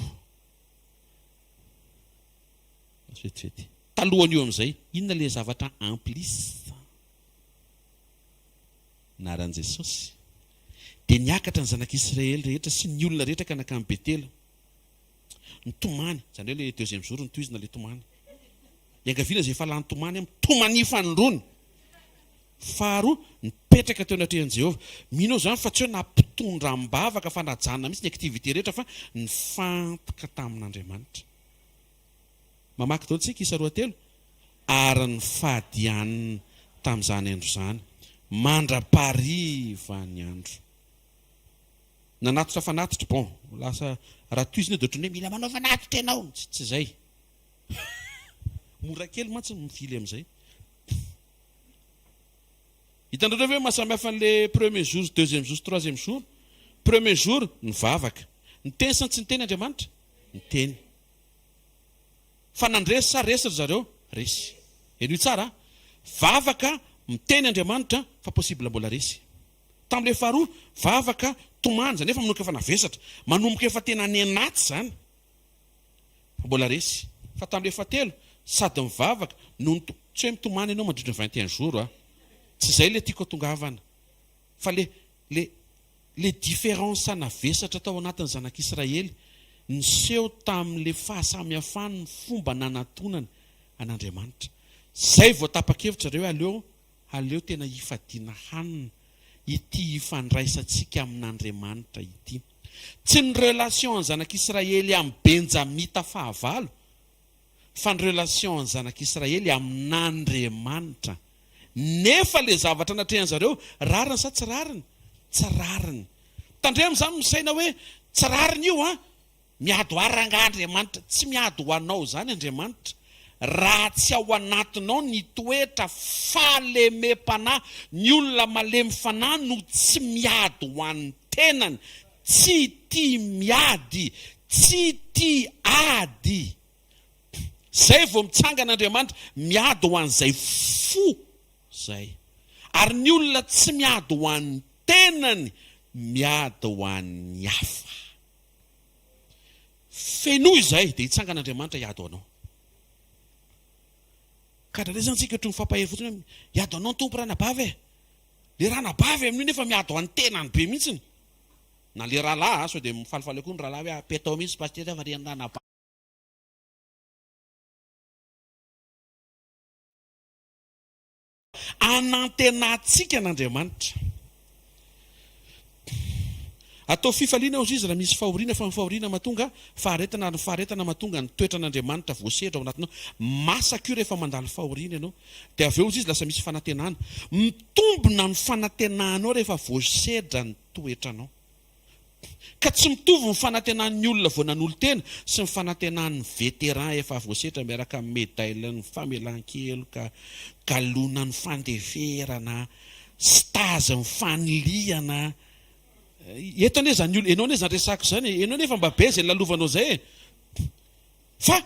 Vetivety. Talohan'io amin'izay, inona ilay zavatra en plus? Anaran'i Jesosy. Dia niakatra ny zanak'Israely rehetra sy ny olona rehetra ka nankany Betela. Nitomany, izany hoe ilay deuxième jour nitohizina ilay tomany. Iangaviana izay efa lany tomany, mitomania fanindroany. Faharoa, nipetraka teo anatrehan'i Jehovah. Mino aho izany fa tsy hoe nampitondra am-bavaka fa najanona mihitsy ny activité rehetra fa nifantoka tamin'Andriamanitra. Mamaky daholo tsika, isa roa telo, ary nifady hanina tamin'izany andro izany, mandra-paharivan'ny andro. Nanatitra fanatitra, bon, lasa raha tohizina io dia ohatran'ny hoe mila manao fanatitra ianao, tsy tsy izay. Mora kely mantsy ny mivily amin'izay. Hitanareo ve ny mahasamihafa an'le premier jour, deuxième jour sy troisième jour? Premier jour, nivavaka. Niteny sa tsy niteny Andriamanitra? Niteny. Fa nandresy sa resy ry zareo? Resy. Henoy tsara a! Vavaka, miteny Andriamanitra fa possible mbola resy. Tamin'ilay faharoa, vavaka, tomany, izany efa manomboka efa navesatra. Manomboka efa tena any anaty izany. Fa mbola resy. Fa tamin'ilay fahatelo, sady mivavaka no nito, tsy hoe mitomany ianao mandritra ny 21 jours a! Tsy izay ilay tiako hatongavana. Fa le, le, le différence navesatra tao anatin'ny zanak'Israely niseho tamin'le fahasamihafany ny fomba nanatonany an'Andriamanitra. Zay vao tapa-kevitra zareo hoe aleo aleo tena hifadiana hanina ity ifandraisantsika amin'Andriamanitra ity. Tsy ny relation an'ny zanak'Israely amin'i Benjamita fahavalo fa ny relation an'ny zanak'Israely amin'Andriamanitra. Nefa le zavatra natrehan'zareo, rariny sa tsy rariny? Tsy rariny. Tandremo zany misaina hoe tsy rariny io an! Miady ho ahy rangaha Andriamanitra. Tsy miady ho anao zany Andriamanitra raha tsy ao anatinao ny toetra fahalemem-panahy. Ny olona malemy fanahy no tsy miady ho an'ny tenany, tsy tia miady, tsy tia ady. Zay vao mitsangana Andriamanitra miady ho an'izay fo zay. Ary ny olona tsy miady ho an'ny tenany, miady ho an'ny hafa. Fenoy izay dia hitsangana Andriamanitra hiady ho anao. Ka indraindray zany tsika ohatry ny mifampahery fotsiny hoe hiady ho anao ny Tompo ranabavy e. Le ranabavy amin'io nefa miady ho an'ny tenany be mihitsiny. Na le rahalahy, sao dia mifalifaly koa ny rahalahy hoe apetao mihitsy pasitera fa ry ranabavy. Anantenantsika an'Andriamanitra. Ataovy fifaliana hozy izy raha misy fahoriana, fa ny fahoriana mahatonga faharetana, ary ny faharetana mahatonga ny toetran'Andriamanitra voasedra ao anatinao. Masaka io rehefa mandalo fahoriana ianao. Dia avy eo hozy izy lasa misy fanantenana. Mitombina ny fanantenanao rehefa voasedra ny toetranao. Ka tsy mitovy ny fanantenan'ny olona vao nanolo-tena sy ny fanantenan'ny vétéran efa voasetra miaraka amin'ny medaille-n'ny famelan-keloka, galonan'ny fandeferana, stage-n'ny fanilihana. Eto anie izany olona, ianao anie izany resako izany e, ianao anie efa mba be izay lalovanao izay e. Fa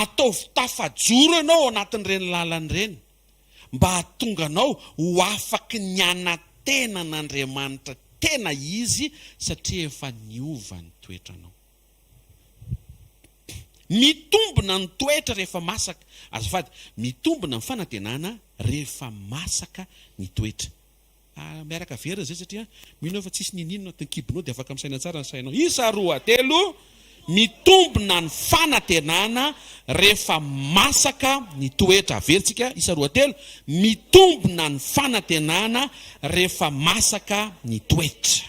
ataovy tafajoro ianao ao anatin'ireny lalana ireny mba hahatonga anao ho afaky ny hanantena an'Andriamanitra tena izy satria efa niova ny toetranao. Mitombina ny toetra rehefa masaka, azafady, mitombina ny fanantenana rehefa masaka ny toetra. Ah, miaraka very zay satria mino aho fa tsisy niniana anatin'ny kibonao dia afaka misaina tsara ny sainao. Isa roa telo, mitombina ny fanantenana rehefa masaka ny toetra. Averintsika, isa roa telo, mitombina ny fanantenana rehefa masaka ny toetra.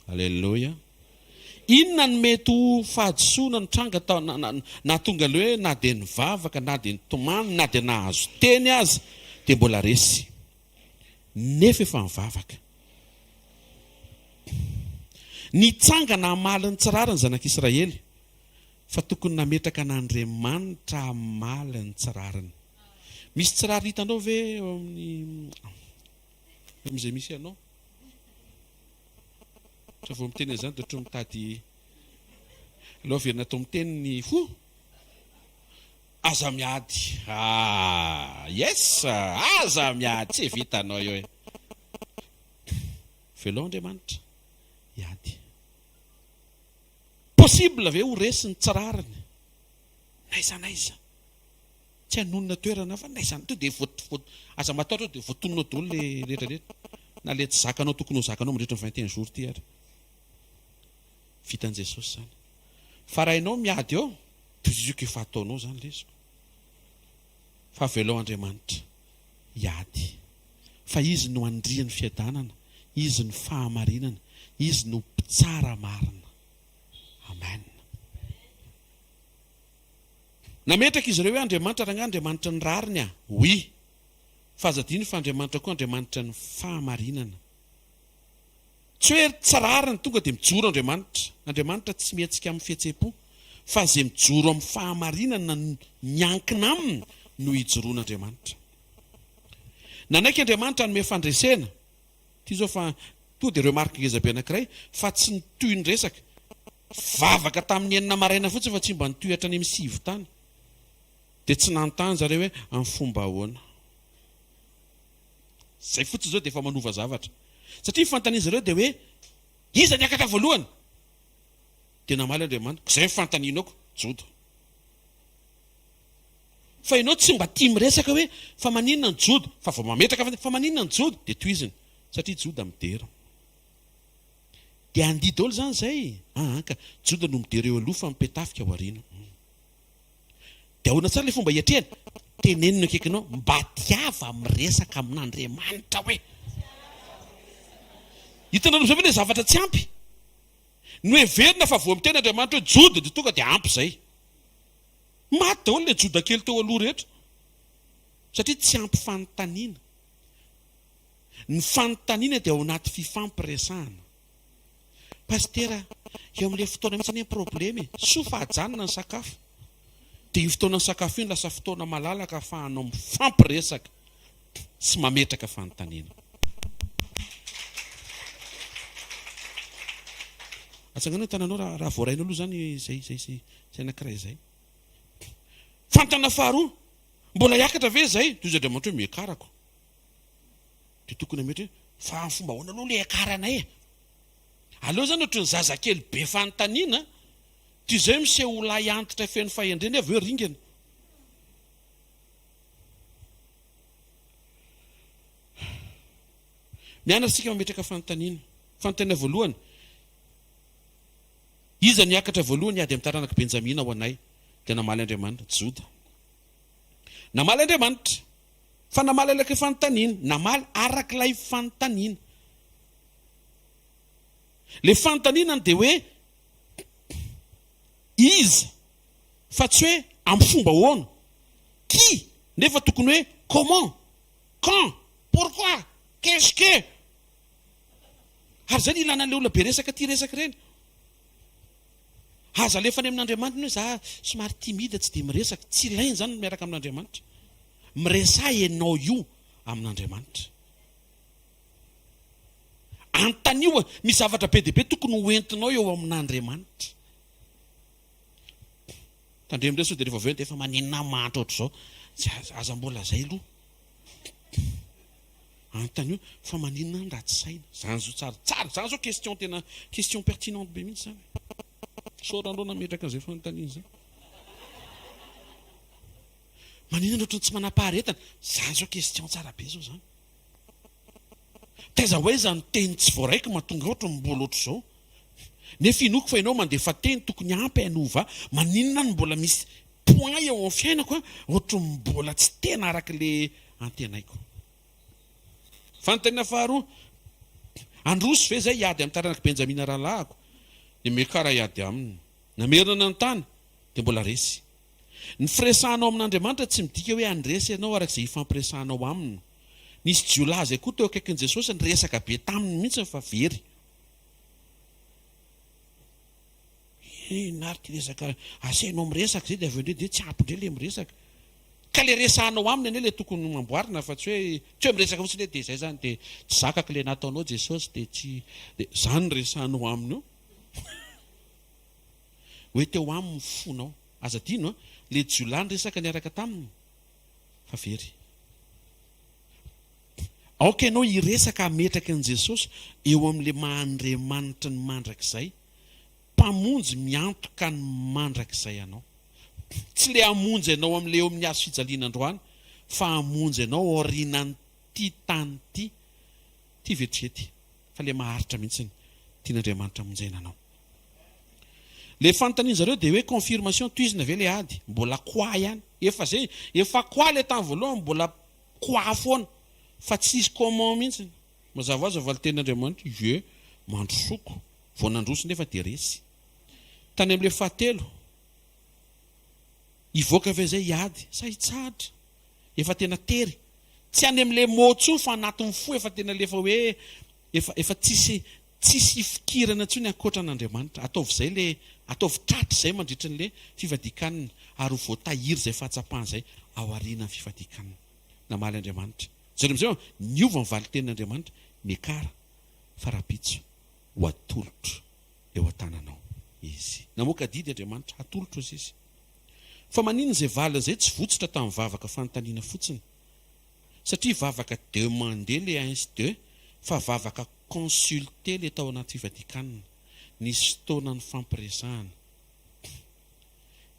Alléluia. Inona no mety ho fahadisoana nitranga tao nahatonga ilay hoe na dia nivavaka, na dia nitomany, na dia nahazo teny aza dia mbola resy? Nefa efa nivavaka. Nitsangana hamaly ny tsy rariny ny zanak'Israely, fa tokony nametraka an'Andriamanitra hamaly ny tsy rariny. Misy tsy rariny hitanao ve eo amin'ny amin'izay misy anao? Raha vao miteny an'izany dia ohatran'ny mitady aleo averina atao miteny ny fo. Aza miady. Ah, yes, aza miady, tsy vitanao io e. Velao Andriamanitra hiady. Possible ve ho resy ny tsy rariny? N'aiza n'aiza. Tsy hanonona toerana fa n'aiza to dia voa voa aza matahotra dia voatonona daholo le rehetra rehetra. Na le tsy zakanao tokony ho zakanao mandritra ny 21 jours ty ary. Vitan'i Jesosy izany. Fa raha ianao miady eo, tohiziko efa ataonao izany lesiko. Fa avelao Andriamanitra hiady. Fa Izy no Andrian'ny fiadanana, Izy no fahamarinana, Izy no mpitsara marina. Amen. Nametraka izy ireo hoe Andriamanitra rangahy Andriamanitry ny rariny ah. Oui. Fa aza adino fa Andriamanitra koa Andriamanitra ny fahamarinana. Tsy hoe tsy rariny tonga dia mijoro Andriamanitra. Andriamanitra tsy mihetsika amin'ny fihetseham-po fa izay mijoro amin'ny fahamarinana miankina aminy no ijoroan'Andriamanitra. Nanaiky Andriamanitra hanome fandresena. Ity izao fa tonga dia remarque ngeza be anankiray fa tsy nitohy ny resaka. Vavaka tamin'ny enina maraina fotsiny fa tsy mba nitohy hatrany amin'ny sivy tany. Dia tsy nanontany zareo hoe amin'ny fomba ahoana. Izay fotsiny izao dia efa manova zavatra. Satria ny fanontanian'izy ireo dia hoe iza niakatra voalohany? Dia namaly Andriamanitra, izay ny fanontanianao ko, Joda. Fa ianao tsy mba tia miresaka hoe fa maninona ny Joda? Fa vao mametraka fa maninona ny Joda? Dia tohiziny, satria Joda midera. Dia handihy daholo izany izay? Aa ka, Joda no midera eo aloha fa ny mpetafika ao aoriana. Dia ahoana tsara ilay fomba hiatrehana? Teneno ny akaikinao, mba tiava miresaka amin'Andriamanitra hoe. Hitanareo amin'izay ve ilay zavatra tsy ampy? Noheverina fa vao miteny Andriamanitra hoe Joda dia tonga dia ampy izay. Maty daholo ilay Joda kely teo aloha rehetra satria tsy ampy fanontaniana. Ny fanontaniana dia ao anaty fifampiresahana. Pasitera, eo amin'ilay fotoana mihitsy anie ny problema e. Soa fa ajanona ny sakafo. Dia io fotoanan'ny sakafo io no lasa fotoana malalaka ahafahanao mifampiresaka sy mametraka fanontaniana. Atsangano ny tananao raha raha voarainao aloha izany izay izay izay izay anankiray izay. Fanontaniana faharoa, mbola hiakatra ve izay? Toy izay Andriamanitra hoe miakarako. Dia tokony hametra hoe fa amin'ny fomba ahoana aloha ilay hiakaranay e? Aleo izany ohatry ny zazakely be fanontaniana, toy izay miseho ho lahy antitra feno fahendrena avy eo ringana. Mianatra isika mametraka fanontaniana. Fanontaniana voalohany, Iza no hiakatra voalohany hiady amin'ny taranak'i Benjamina ho anay? Dia namaly Andriamanitra, Joda. Namaly Andriamanitra. Fa namaly araka ilay fanontaniana. Namaly araka ilay fanontaniana. Ilay fanontaniana dia hoe iza fa tsy hoe amin'ny fomba ahoana. Qui nefa tokony hoe comment, quand, pourquoi, qu'est-ce que. Ary izay no ilana an'ilay olona be resaka tia resaka ireny. Aza alefa any amin'Andriamanitra ny hoe za somary timide tsy dia miresaka. Tsy ilaina izany ny miaraka amin'Andriamanitra. Miresaha ianao io amin'Andriamanitra. Anontanio, misy zavatra be dia be tokony ho entinao eo amin'Andriamanitra. Tandremo indray sao dia rehefa avy eo dia efa maninona mahantra ohatr'izao. Tsy aza mbola zay aloha. Anontanio fa maninona ny ratsy saina. Zany zo tsara. Tsara, zany zao question tena question pertinente be mihitsy zany. Misaotra anareo nametraka an'izay fanontaniana izay. Maninona ohatran'ny tsy manam-paharetana? Zany zao question tsara be zao zany. Taiza ho aiza ny teny tsy voaraiko mahatonga ohatran'ny mbola ohatr'izao? Nefa inoako fa ianao mandefa teny tokony ampy hanova ahy. Maninona no mbola misy point eo amin'ny fiainako ohatran'ny mbola tsy tena araka ilay antenaiko? Fanontaniana faharoa, Handroso ve izay hiady amin'ny taranak'i Benjamina rahalahiko? Dia miakara hiady aminy. Namerina nanontany, dia mbola resy. Ny firesahanao amin'Andriamanitra tsy midika hoe handresy ianao araka izay ifampiresahanao aminy. Nisy jiolahy izay koa teo akaikin'i Jesosy niresaka be taminy mihitsy fa very. Inona ary ity resaka asainao miresaka izay dia avy eo indray dia tsy ampy indray ilay miresaka. Ka ilay resahanao aminy anie ilay tokony amboarina fa tsy hoe tsy hoe miresaka fotsiny hoe dia izay izany dia tsy zakako ilay nataonao Jesosy dia tsy dia izany no resahanao aminy eo. Hoe teo aminy ny fonao. Aza adino an, ilay jiolahy niresaka niaraka taminy fa very. Aoka ianao hiresaka hametraka an'i Jesosy eo amin'ilay maha Andriamanitry ny mandrakizay, Mpamonjy miantoka ny mandrakizay anao. Tsy ilay hamonjy anao amin'ilay eo amin'ny hazo fijaliana androany, fa hamonjy anao aorianan'ity tany ity, ity vetivety, fa ilay maharitra mihitsy tian'Andriamanitra hamonjena anao. Ilay fanontanian-dry zareo dia hoe confirmation, tohizina ve ilay ady? Mbola quoi ihany? Efa izay, efa quoi ilay tamin'ny voalohany, mbola quoi foana, fa tsy nisy comment mihitsy. Mazava ho azy fa valin-tenin'Andriamanitra, ie, mandrosoko. Vao nandroso nefa dia resy. Tany amin'ilay fahatelo, hivoaka ve izay hiady sa hitsahatra? Efa tena tery. Tsy any amin'ilay mot intsony fa anatin'ny fo efa tena ilay efa hoe efa efa tsisy tsisy hifikirana intsony ankoatra an'Andriamanitra. Ataovy izay ilay ataovy tratra izay mandritry ny ilay fifadian-kanina ary ho voatahiry izay fahatsapana izay ao aorianan'ny fifadian-kanina. Namaly Andriamanitra. Jereo amin'izay fa niova ny valin-tenin'Andriamanitra, Miakara fa rahampitso ho atolotro eo an-tananao izy. Namoaka didy Andriamanitra, hatolotro azy izy. Fa maninona izay valiny izay tsy votsitra tamin'ny vavaka fanontaniana fotsiny? Satria vavaka demander le un sy deux fa vavaka consulter le tao anaty fifadian-kanina. Nisy fotoana nifampiresahana.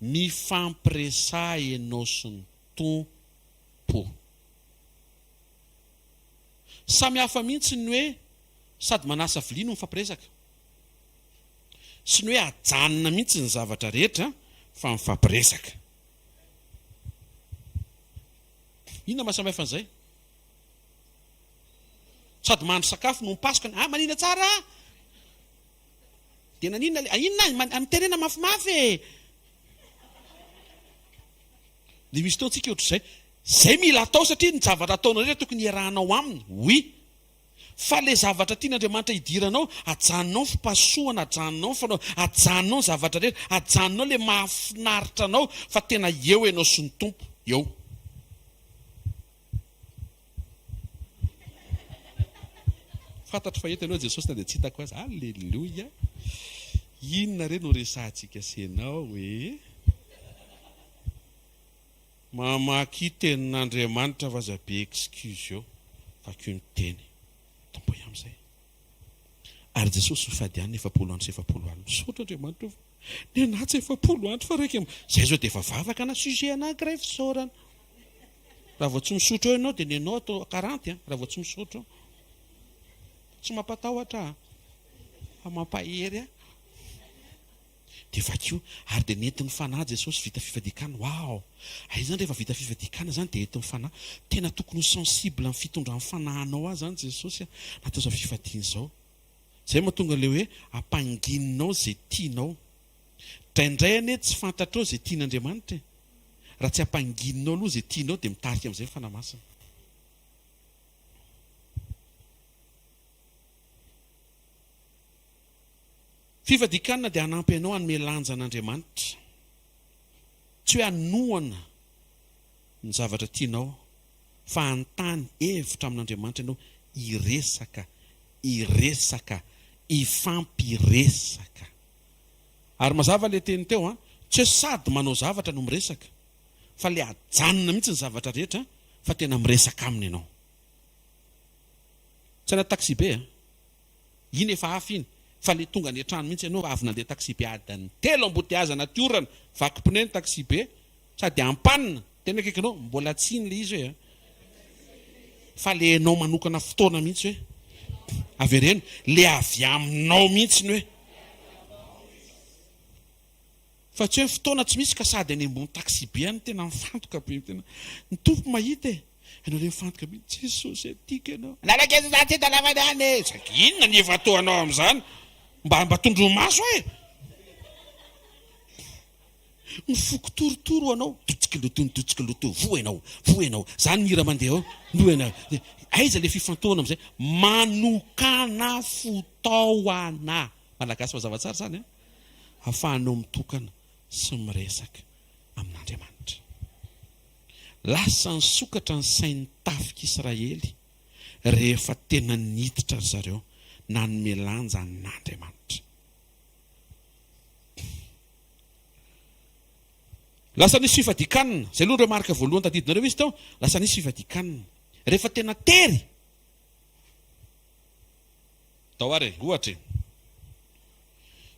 Mifampiresaha enao sy ny Tompo. Samy hafa mihitsy ny hoe sady manasa vilia no mifampiresaka. Sy ny hoe ajanona mihitsy ny zavatra rehetra fa mifampiresaka. Inona maha samy hafa an'izay? Sady mahandro sakafo no mipasoka ny, ah manina tsara ah! Dia naninona le, ah inona, mitenena mafimafy e! Dia misy fotoana tsika ohatr'izay. Zay mila atao satria ny zavatra ataonao rehetra tokony hiarahanao aminy, oui. Fa le zavatra tian'Andriamanitra hidiranao, ajanonao ny fipasohana, ajanonao ny fanao, ajanonao ny zavatra rehetra, ajanonao le mahafinaritra anao fa tena eo ianao sy ny Tompo, eo. Fantatro fa eto ianao Jesosy na dia tsy hitako aza. Aleloia! Inona re no resahantsika sy ianao e? Mamakia tenin'Andriamanitra fa aza be excuse eo. Vakio ny teny. Tompoy amin'izay. Ary Jesosy nifady hanina 40 andro sy 40 alina. Misaotra Andriamanitra o fa nenaha tsy 40 andro fa raika Izay izao dia efa vavaka na sujet anankiray fisaorana. Raha vao tsy misotro eo ianao dia nenao atao quarante an, raha vao tsy misotro eo. Tsy mampatahotra aho fa mampahery ahy. Dia vakio, ary dia nentin'ny Fanahy Jesosy vita fifadian-kanina. Waouh! Aiza izany rehefa vita fifadian-kanina izany dia entin'ny Fanahy. Tena tokony ho sensible amin'ny fitondran'ny Fanahinao ahy izany Jesosy a, anatin'izao fifadiana izao. Izay mahatonga ilay hoe ampangininao izay tianao. Indraindray anie tsy fantatrao izay tian'Andriamanitra e. Raha tsy ampangininao aloha izay tianao dia mitarika amin'izay ny Fanahy Masina. Fifadian-kanina dia hanampy anao hanome lanja an'Andriamanitra. Tsy hoe hanohana ny zavatra tianao, fa hanontany hevitra amin'Andriamanitra ianao, hiresaka, hiresaka, hifampiresaka. Ary mazava ilay teny teo an, tsy hoe sady manao zavatra no miresaka, fa ilay ajanona mihitsy ny zavatra rehetra fa tena miresaka aminy ianao. Tsy anaty taxi-be an. Iny efa hafa iny fa le tonga any an-trano mihitsy ianao avy nandeha taxi-be adiny telo amboteazana aty orana, vaky pneu ny taxi-be sady en panne tena akaikinao, mbola tsy iny le izy hoe a! Fa le enao manokana fotoana mihitsy hoe avereno, le avy aminao mihitsy ny hoe. Fa tsy hoe fotoana tsy misy ka sady any ambony taxi be any tena mifantoka be tena ny Tompo mahita e! Ianao le mifantoka be Jesosy e tiako ianao. Analakely za tsy hitanao any e! Saingy inona ny ifantohanao amin'izany? Mba mba tondroy maso aho e! Ny foko torotoro anao, Dotsikiloto dotsikiloto, voa ianao, voa ianao. Zany ny hira mandeha ao, voa ianao. Aiza le fifantohana amizay? Manokàna fotaoana. Malagasy mazava tsara zany an! Afahanao mitokana sy miresaka amin'Andriamanitra. Lasa nisokatra ny sain'ny tafik'Israely rehefa tena niditra ry zareo nanome lanja an'Andriamanitra. Lasa nisy fifadian-kanina. Izay aloha ny remarque voalohany tadidinareo izy teo. Lasa nisy fifadian-kanina. Rehefa tena tery. Tao ary e, ohatra e.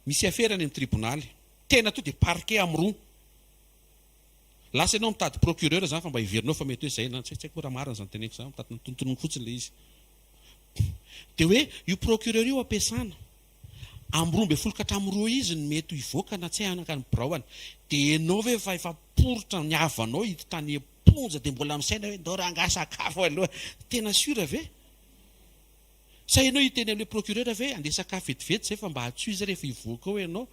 Misy afera any amin'ny tribonaly. Tena to dia parquet amin'ny roa. Lasa ianao mitady procureur izany fa mba heverinao fa mety hoe izay na tsy haiko raha marina izany teneniko izany, mitady tonontonony fotsiny ilay izy. Dia hoe io procureur io ampiasana. Amin'ny 12 ka hatramin'ny roa izy no mety hivoaka na tsy hay hankany birao any. Dia ianao ve efa efa poritra ny havanao hiditra any am-ponja dia mbola misaina hoe ndao rangahy sakafo aloha. Tena sûr ve? Sa ianao hiteny amin'ilay procureur ve andeha sakafo vetivety izay fa mba antsoy izy rehefa hivoaka ao ianao?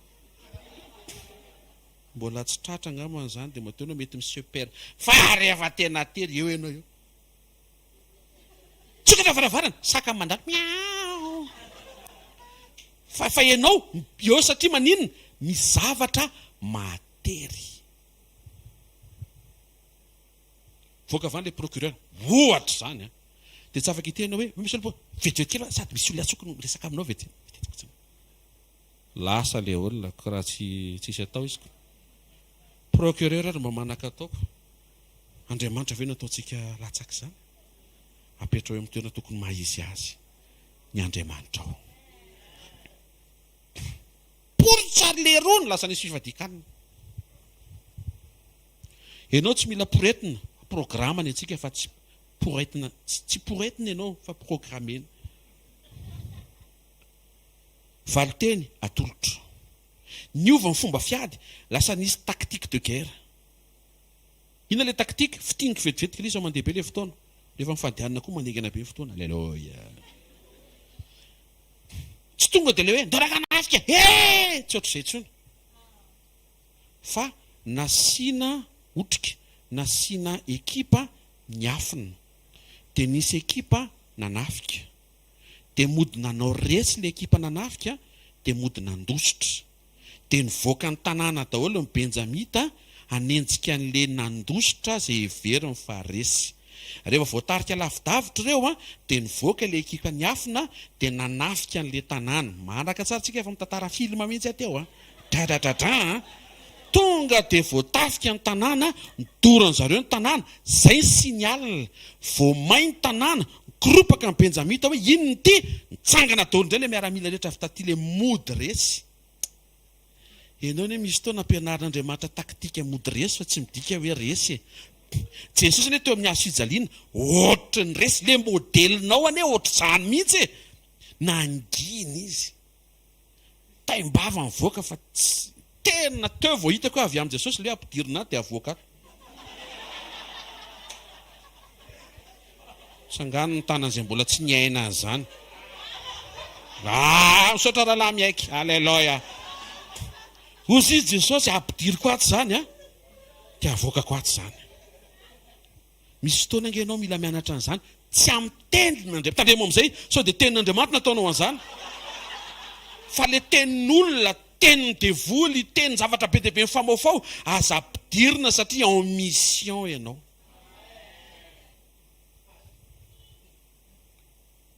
Mbola tsy tratra angambany izany dia matoa ianao mety mi-se perd. Fa rehefa tena tery eo ianao eo. Tsokatra varavarana, saka mandalo miaou. Fa fa ianao eo satria maninona? Misy zavatra mahatery. Voaka avy any ilay procureur, ohatra izany an. Dia tsy afaka hiteny hoe, monsieur le pro, vetivety kely sady misy olona antsoiko no miresaka aminao vetivety. Lasa le olona ko raha tsy tsisy atao izy ko. Procureur ary mba manan-kataoko. Andriamanitra ve no ataontsika latsak'izany? Apetraho eo amin'ny toerana tokony maha izy azy ny Andriamanitrao. Poritra ry lerony lasa nisy fifadian-kanina. Ianao tsy mila poretina, programa ny antsika fa tsy poretina, tsy poretina ianao fa programena. Valinteny atolotro. Niova ny fomba fiady, lasa nisy tactique de guerre. Inona ilay tactique? Fitiniko vetivety kely izy fa mandeha be ilay fotoana. Rehefa mifady hanina koa mandingana be ny fotoana. Alléluia. Tsy tonga dia ilay hoe ndao hanafika e! Tsy ohatr'izay intsony. Fa nasiana otrika, nasiana ekipa niafina. Dia nisy ekipa nanafika. Dia mody nanao resy ilay ekipa nanafika, dia mody nandositra. Dia nivoaka ny tanàna daholo ny Benjamita hanenjika an'ilay nandositra izay heveriny fa resy. Rehefa voatarika lavidavitra ireo, dia nivoaka ilay ekipa niafina dia nanafika an'ilay tanàna. Manaraka tsara tsika efa mitantara film mihitsy aho teo a! Dradradradra a! Tonga dia voatafika ny tanàna, nodoran-dry zareo ny tanàna, izay ny signal. Vao may ny tanàna, nikoropaka ny Benjamita hoe inona ity? Nitsangana daholo indray ilay miaramila rehetra avy taty ilay mody resy. Ianao anie misy fotoana ampianarin'Andriamanitra taktika mody resy fa tsy midika hoe resy e. Jesosy anie teo amin'ny hazo fijaliana ohatry ny resy, le modelinao anie ohatr'izany mihitsy e. Nangina izy. Taim-bava nivoaka fa tsy tena teo vao hitako hoe avy amin'i Jesosy le ampidirina ato dia avoaka ato. Tsangano ny tanan'izay mbola tsy niaina an'izany. Ah, misaotra rahalahy miaiky. Aleloia. Hozy izy Jesosy, ampidiriko ato izany a, dia avoakako ato izany. Misy fotoana ange ianao mila mianatra an'izany, tsy amin'ny tenin'Andriamanitra. Tandremo amin'izay sao dia tenin'Andriamanitra no ataonao an'izany. Fa le tenin'olona, tenin'ny devoly, tenin-javatra be dia be mifamaofao, aza ampidirina satria en mission ianao.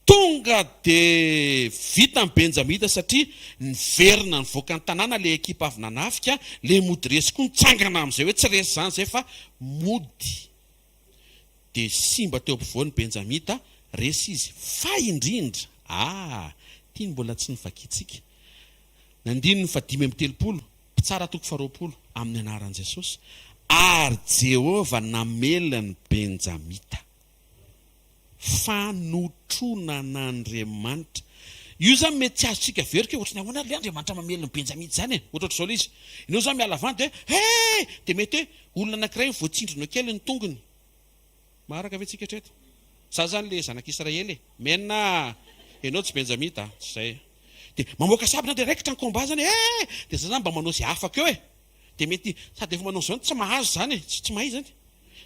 Tonga dia vita ny Benjamita satria niverina nivoaka ny tanàna ilay ekipa avy nanafika, ilay mody resy koa nitsangana amin'izay hoe tsy resy izany izay fa mody. Dia simba teo ampovoany Benjamita, resy izy. Fa indrindra, ah! Ity no mbola tsy novakintsika. Ny andininy fahadimy amby telopolo, Mpitsara toko faharoapolo, amin'ny anaran'i Jesosy, ary Jehovah namela ny Benjamita. Fanotronan'Andriamanitra. Io izany mety tsy azontsika averiko hoe ohatran'ny ahoana ary ilay Andriamanitra mamely ny Benjamita izany e? Ohatrohatr'izao ilay izy. Ianao izany miala avy any dia hoe he! Dia mety hoe olona anankiray voatsindrona kely ny tongony. Maharaka ve tsika hatreto? Za izany ilay zanak'Israely e. Amen a! Ianao tsy Benjamita a! Tsy izay. Dia mamoaka sabre zany dia raikitra ny combat zany eh! Dia za zany mba manao izay afaka eo e! Dia mety sady efa manao izao no tsy mahazo zany e, tsy mahay zany.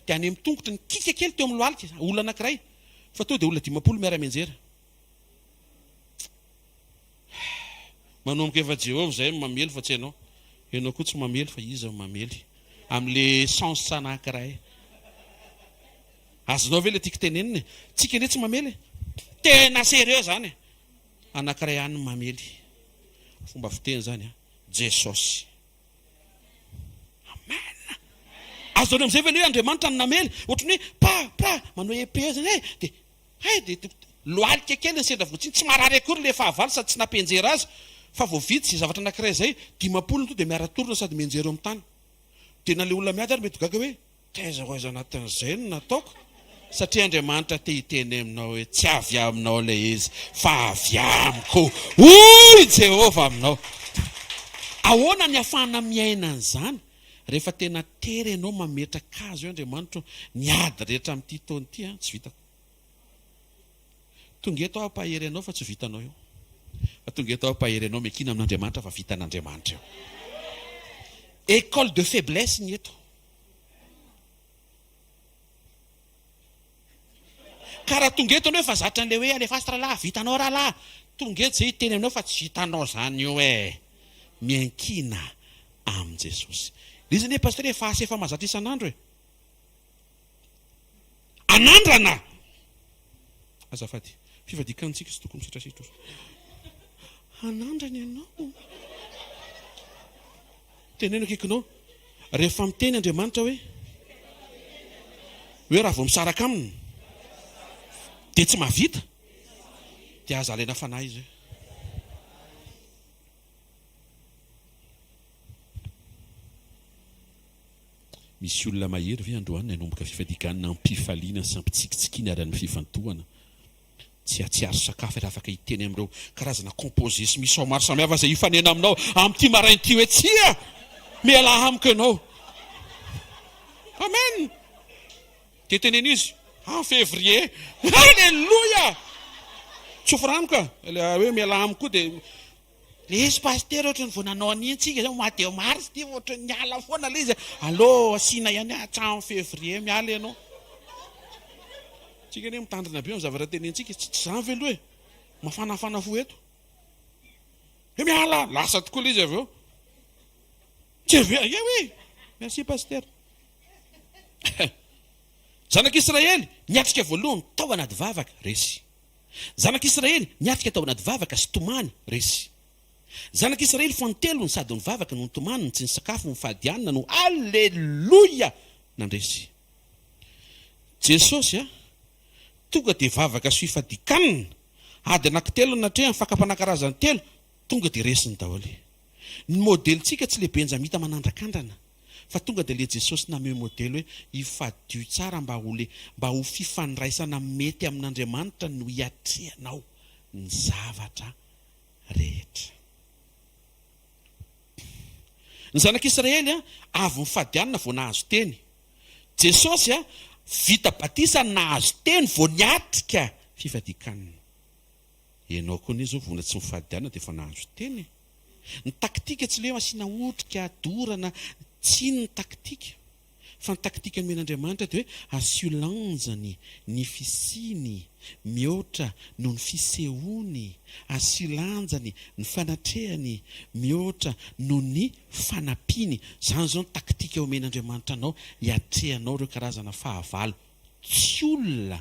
Dia any amin'ny tongotro nikika kely teo amin'ny lohalika olona anankiray fa tonga dia olona 50 miara-mianjera. Manomboka efa Jehovah izay no mamely fa tsy ianao. Ianao koa tsy mamely fa iza no mamely. Amin'le sens anankiray. Azonao ve le tiako tenenina e? Tsika anie tsy mamely e. Tena sérieux zany e. Anankiray ihany no mamely. Fomba fiteny zany an. Jesosy. Amen. Azonareo amizay ve le hoe Andriamanitra no namely? Ohatran'ny hoe pa pa manao épée zany e. Dia hay dia lohalika kely ny sendra voatsiny. Tsy marary akory le fahavalo sady tsy nampianjera azy fa vao vita izay zavatra anankiray izay, 50 no tonga dia miara-torona sady mianjera eo amin'ny tany. Dia na le olona miady ary mety ho gaga hoe Taiza ho aiza anatin'izay no nataoko? Satria Andriamanitra te hiteny aminao hoe, Tsy avy aminao ilay izy, fa avy amiko, hoy Jehovah aminao. Ahoana ny ahafahana miaina an'izany? Rehefa tena tery ianao mametraka azy hoe, Andriamanitra ô, ny ady rehetra amin'ity taona ity an, tsy vitako. Tonga eto aho hampahery anao fa tsy ho vitanao io. Fa tonga eto aho hampahery anao miankina amin'Andriamanitra fa vitan'Andriamanitra io. École de faiblesse ny eto. Ka raha tonga eto ianao efa zatra an'ilay hoe alefaso rahalahy, vitanao rahalahy. Tonga eto izay hiteny aminao fa tsy vitanao izany io e. Miankina amin'i Jesosy. Ilay izy anie pasteur efa asa efa mahazatra isan'andro e. Anandrana! Azafady, fivadikan-tsika tsy tokony misetrasetra. Hanandrana ianao. Teneno akaikinao, rehefa miteny Andriamanitra hoe, hoe raha vao misaraka aminy dia tsy mahavita, dia aza alaina fanahy izy. Misy olona mahery ve androany nanomboka fifadikanina am-pifaliana sy am-pitsikitsikiana ary amin'ny fifantohana? Tsy hahatsiaro sakafo ary afaka hiteny amin'ireo karazana composé sy misao maro samihafa izay hifanena aminao amin'ity maraina ity hoe tsia! Mialà amiko ianao! Amen! Dia teneno izy, en février. Alléluia! Tsofy rano ka! Ilay hoe mialà amiko koa dia Lesy pasitera ohatran'ny vao nanao an'iny tsika zao mois de mars ty ohatran'ny niala foana le izy allo asiana ihany hatramin'ny février miala ianao. Tsika anie mitandrina be amin'ny zavatra tenentsika tsy tsy zany ve aloha e? Mafanafana fo eto. He miala, lasa tokoa le izy avy eo. Tsy avy eo, eh oui. Merci pasitera. Zanak'Israely niatrika voalohany tao anaty vavaka, resy. Zanak'Israely niatrika tao anaty vavaka sy tomany, resy. Zanak'Israely fanintelony sady nivavaka no nitomany no tsy nisakafo nifady hanina no Aleloia! nandresy. Jesosy a! Tonga dia vavaka sy fifadian-kanina, ady anankitelo no natrehany, fakam-panahy karazany telo, tonga dia resiny daholo. Ny modelintsika tsy le Benjamita manandrakandrana. Fa tonga dia le Jesosy nameho modely hoe ifadio tsara mba ho le mba ho fifandraisana mety amin'Andriamanitra no hiatrehanao ny zavatra rehetra. Ny zanak'Israely avy nifady hanina vao nahazo teny. Jesosy vita batisa nahazo teny vao niatrika fifadian-kanina. Ianao koa anie zao vola tsy mifady hanina dia efa nahazo teny e. Ny taktika tsy le hoe asiana otrika, dorana, tsy iny ny taktika. Fa ny taktika nomen'Andriamanitra dia hoe asio lanjany ny fisiany mihoatra noho ny fisehoany, asio lanjany ny fanatrehany mihoatra noho ny fanampiany. Izany izao ny taktika omen'Andriamanitra anao hiatrehanao ireo karazana fahavalo tsy olona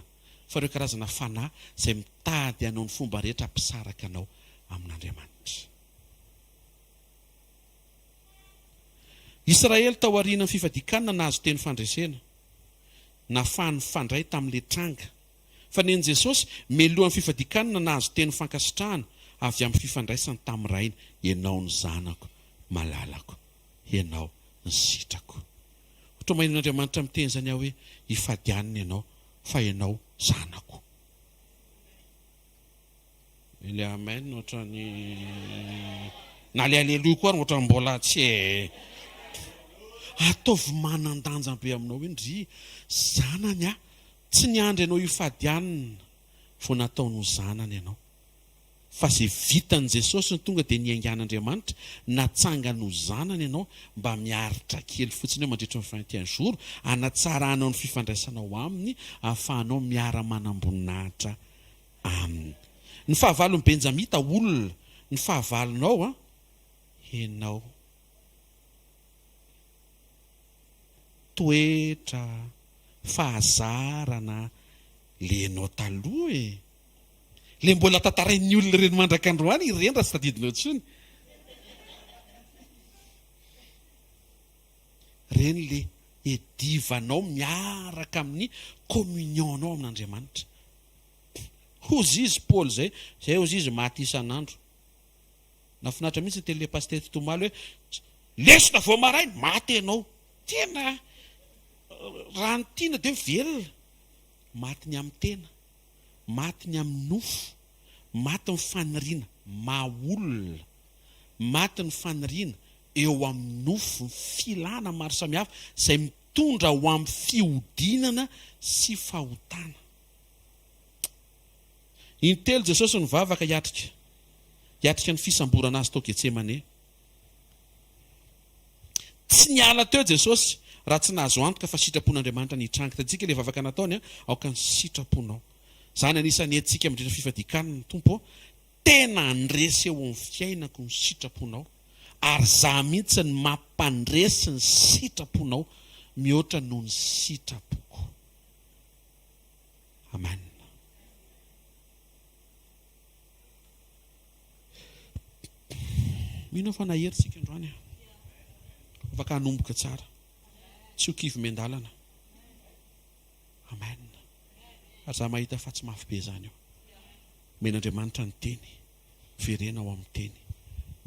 fa ireo karazana fanahy izay mitady hanao ny fomba rehetra hampisaraka anao amin'Andriamanitra. Israely tao aorianan'ny fifadian-kanina nahazo teny fandresena. Nafahany nifandray tamin'ilay tranga. Fa nen'i Jesosy, melohan'ny fifadian-kanina nahazo teny fankasitrahana avy amin'ny fifandraisany tamin'ny Rainy, Ianao ny Zanako malalako, Ianao ny sitrako. Ohatra maheno an'Andriamanitra miteny izany aho hoe, Hifady hanina ianao, fa ianao zanako. Ilay amen ohatran'ny na ilay aleloia koa ary ohatran'ny mbola tsy e. Ataovy manan-danja be aminao hoe ndry zanany aho, tsy niandry anao hifady hanina vao nataony ho zanany ianao. Fa ze vitan'i Jesosy no tonga dia niaingan'Andriamanitra, natsangany ho zanany ianao mba miaritra kely fotsiny eo mandritra ny 21 jours hanatsaranao ny fifandraisanao aminy ahafahanao miara-manamboninahitra aminy. Ny fahavalon'i Benjamita olona, ny fahavalonao an, enao. Toetra, fahazarana, le enao taloha e. Le mbola tantarain'ny olona ireny mandrak'androany ireny raha tsy tadidinao intsony. Ireny le edivanao miaraka amin'ny communion-nao amin'Andriamanitra. Hozy izy Paoly zay, zay hozy izy maty isan'andro. Nahafinaritra mihitsy ny tenin'ilay pasitera teto omaly hoe lesona vao maraina, maty ianao. Tena raha ny tiana dia hoe velona. Maty ny amin'ny tena. Maty ny amin'ny nofo, maty ny faniriana maha olona, maty ny faniriana eo amin'ny nofo, ny filana maro samihafa izay mitondra ho amin'ny fihodinana sy fahotana. Intelo Jesosy nivavaka hiatrika hiatrika ny fisamborana azy tao Getsemane. Tsy niala teo Jesosy raha tsy nahazo antoka fa sitrapon'Andriamanitra ny hitranga. Tadidintsika ilay vavaka nataony, Aoka ny sitraponao. Izany anisan'ny entintsika mandritra ny fifadian-kanina, Tompo ô, tena handresy eo amin'ny fiainako ny sitraponao, ary izaho mihitsy no mampandresy ny sitraponao mihoatra noho ny sitrapoko. Amen. Mino aho fa nahery tsika androany a. Afaka hanomboka tsara. Tsy ho kivy miandalana. Amen. Ary za mahita fa tsy mafy be izany io. Omen'Andriamanitra ny teny. Verena ao amin'ny teny.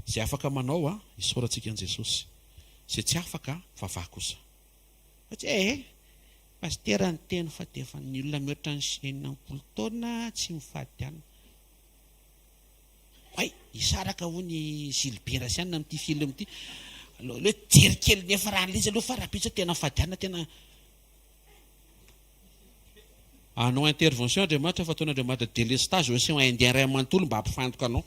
Izay afaka manao a, isaorantsika an'i Jesosy. Izay tsy afaka, vavaha kosa. Fa tsy eh, pasitera niteny fa dia efa ny olona mihoatra ny 60 taona tsy mifady hanina. Hay, hisaraka hono i Gilbert sy anona amin'ity film ity. Aleo aleo hijery kely ny fiarahan'ilay izy aloha fa rahampitso tena fadiana tena Hanao intervention Andriamanitra fa ataon'Andriamanitra délestage océan Indien iray manontolo mba hampifantoka anao.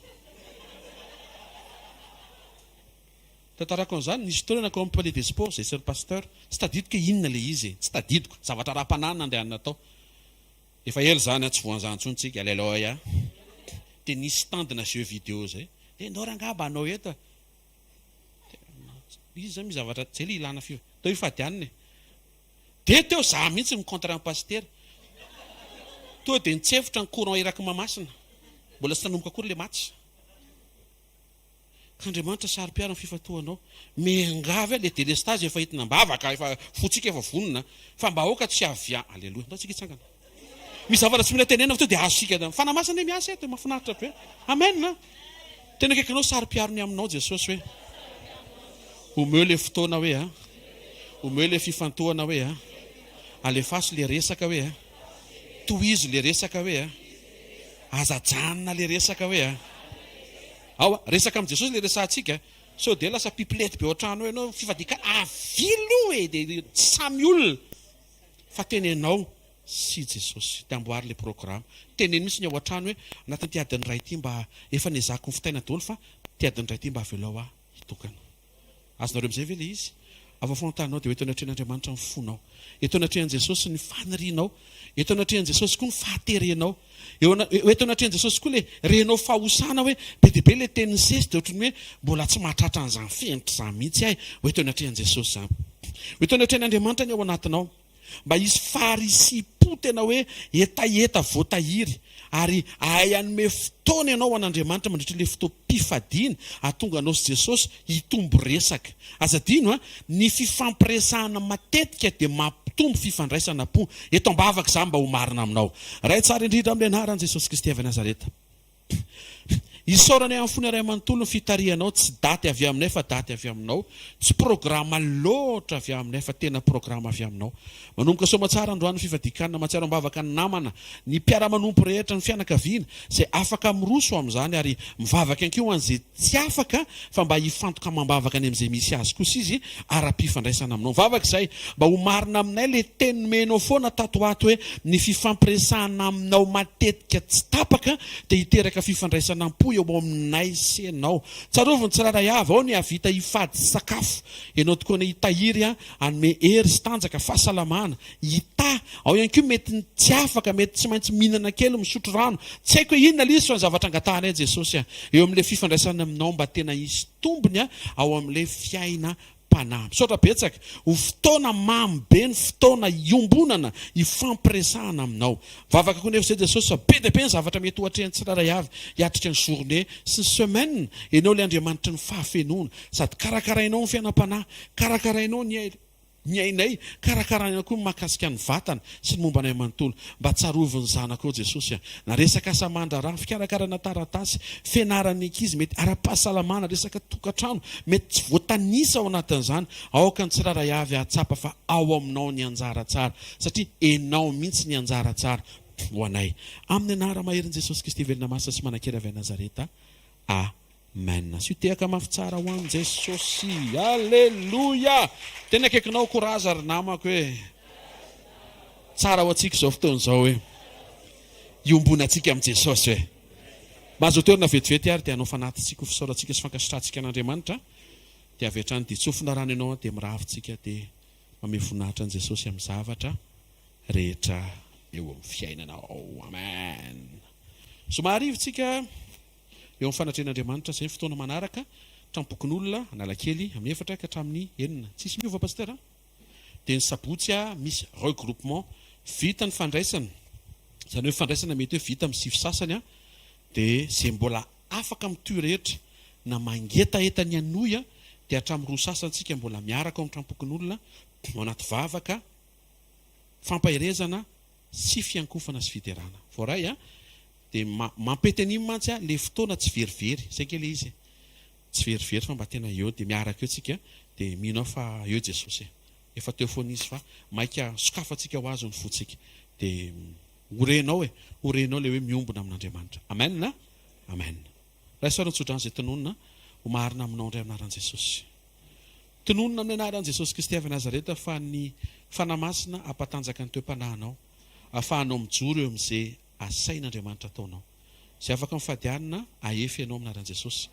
Tantarako an'izany, nisy fotoana nankao amin'ny Palais des Sports izay sy ny Pasteur. Tsy tadidiko hoe inona ilay izy e, tsy tadidiko. Zavatra ara-panahy no nandehanana tao. Efa ela izany an, tsy voan'izany intsony tsika, aleloia. Dia nisy stand-na jeux vidéo izay. Dia ndao rangaha mba hanao eto e. Izy izany misy zavatra, izay ilay ilana fiv-, teo ifadianina e. Dia teo za mihitsy mi-contre an'i Pasitera. Tonga dia nitsefotra ny courant eraky Mahamasina. Mbola tsy nanomboka akory ilay match. Ka Andriamanitra saro-piaro ny fifantohanao. Miangavy aho, le délestage efa entina am-bavaka, efa fontsika efa vonona, fa mba aoka tsy avy a, Aleloia. Ndao tsika hitsangana. Misy zavatra tsy mila tenenina fa tonga dia azontsika. Fanahy Masina anie miasa eto, mahafinaritra be. Amen. Tena akaikinao saro-piaro ny aminao Jesosy hoe omeo le fotoana hoe a, omeo le fifantohana hoe a, alefaso le resaka hoe a, tohizo le resaka hoe a, aza ajanona le resaka hoe a. Ao a, resaka amin'i Jesosy le resahantsika, sao dia lasa pipilety be ao an-trano ao ianao, fifadian-kanina, avily io e, dia tsy samy olona fa tena ianao sy Jesosy, dia amboary le programme, teneno mihitsy ny ao an-trano hoe anatin'ity adiny iray ity mba efa nezahako nifitaina daholo fa ity adiny iray ity mba avelao aho hitokana. Azonareo amin'izay ve ilay izy? Avy ao fantanao dia ho eto anatrehan'Andriamanitra ny fonao. Eto anatrehan'i Jesosy ny fanirianao. Eto anatrehan'i Jesosy koa ny fahaterenao. Eo eto anatrehan'i Jesosy koa ilay renao fahosana hoe be dia be ilay teny nisesy dia ohatran'ny hoe mbola tsy mahatratra an'izany fenitra izany mihitsy aho. Ho eto anatrehan'i Jesosy izany. Ho eto anatrehan'Andriamanitra ny ao anatinao. Mba hisy faharisiam-po tena hoe hetaheta voatahiry ary hahay hanome fotoana ianao ho an'Andriamanitra mandritra ilay fotoam-pifadiana hahatonga anao sy Jesosy hitombo resaka. Aza adino an, ny fifampiresahana matetika dia mampitombo fifandraisana am-po. Eto am-bavaka izaho mba ho marina aminao. Ray tsara indrindra amin'ny anaran'i Jesosy Kristy avy Nazareta. Isaoranay amin'ny fonay iray manontolo ny fitarihanao, tsy daty avy aminay fa daty avy aminao, tsy programa loatra avy aminay fa tena programa avy aminao. Manomboka soamatsara androany ny fifadian-kanina, mahatsiaro am-bavaka ny namana, ny mpiara-manompo rehetra, ny fianakaviana, izay afaka miroso amin'izany ary mivavaka ihany koa ho an'izay tsy afaka fa mba hifantoka amam-bavaka any amin'izay misy azy kosa izy ara-pifandraisana aminao. Mivavaka izahay mba ho marina aminay ilay teny nomenao foana tato ho ato hoe ny fifampiresahana aminao matetika tsy tapaka dia hiteraka fifandraisana am-po eo aminay sy ianao. Tsarovy ny tsirairay avy, ao ny hahavita hifady sakafo. Ianao tokoa anie hitahiry hanome hery sy tanjaka, fahasalamana, hitahy. Ao ihany koa mety ny tsy afaka, mety tsy maintsy mihinana kely, misotro rano. Tsy haiko hoe inona ilay izy fa ny zavatra angatahanay Jesosy a, eo amin'ilay fifandraisana aminao mba tena hisy tombony ao amin'ilay fiainam-panahy. Misaotra betsaka. Ho fotoana mamy be ny fotoana iombonana, ifampiresahana aminao. Mivavaka koa nefa izay Jesosy fa be dia be ny zavatra mety ho atrehan'ny tsirairay avy hiatrika ny journée sy ny semaine. Ianao ilay Andriamanitry ny fahafenoana. Sady karakarainao ny fiainam-panahy, karakarainao ny ny ainay, karakaraina koa ny mahakasika ny vatana sy ny momba anay manontolo. Mba tsarovy ny zanakao Jesosy a! Na resaka asa aman-draharaha, fikarakarana taratasy, fianaran'ny ankizy, mety ara-pahasalamana, resaka tokantrano, mety tsy voatanisa ao anatin'izany. Aoka ny tsirairay avy hahatsapa fa ao aminao ny anjara tsara, satria Enao mihitsy ny anjara tsara ho anay. Amin'ny anara-maherin'i Jesosy Kristy velona masina sy manan-kery avy any Nazareta. Amen. Asio tehaka mafy tsara ho an'i Jesosy. Aleloia! Tena akaikinao courage ry namako e. Tsara ho antsika izao fotoana izao e. Iombonantsika amin'i Jesosy e. Mahazo toerana vetivety ary dia hanao fanatitsika ho fisaorantsika sy fankasitrahantsika an'Andriamanitra. Dia avy hatrany dia tsofina rano ianao dia miravy tsika dia mamehy voninahitra an'i Jesosy amin'ny zavatra rehetra eo amin'ny fiainanao. Amen. Zoma hariva tsika. Eo amin'ny fanatrehan'Andriamanitra izay ny fotoana manaraka, Trampokonolona, Analakely, amin'ny efatra ka hatramin'ny enina. Tsisy miova Pasteur a! Dia ny sabotsy a, misy regroupement. Vita ny fandraisana, izany hoe fandraisana mety hoe vita amin'ny sivy sasany a, dia izay mbola afaka mitohy rehetra na mangetaheta ny hanohy a, dia hatramin'ny roa sasany tsika mbola miaraka ao amin'ny Trampokonolona, ao anaty vavaka, fampaherezana, sy fiankofana sy fiderana. Voaray a! Dia mampety an'iny mantsy a, le fotoana tsy verivery, zay nge le izy e! Tsy verivery fa mba tena eo dia miaraka eo tsika dia mino aho fa eo Jesosy e! Efa teo foana izy fa maika sokafantsika ho azy ny fontsika dia ho renao e! Ho renao le hoe miombona amin'Andriamanitra. Amen a! Amen. Raiso ary ny tsodrano izay tononina ho marina aminao indray amin'ny anaran'i Jesosy. Tononina amin'ny anaran'i Jesosy Kristy avy Nazareta fa ny Fanahy Masina hampatanjaka ny toe-panahinao, ahafahanao mijoro eo amin'izay asain'Andriamanitra ataonao. Izay afaka mifady hanina, ahefy ianao amin'ny anaran'i Jesosy.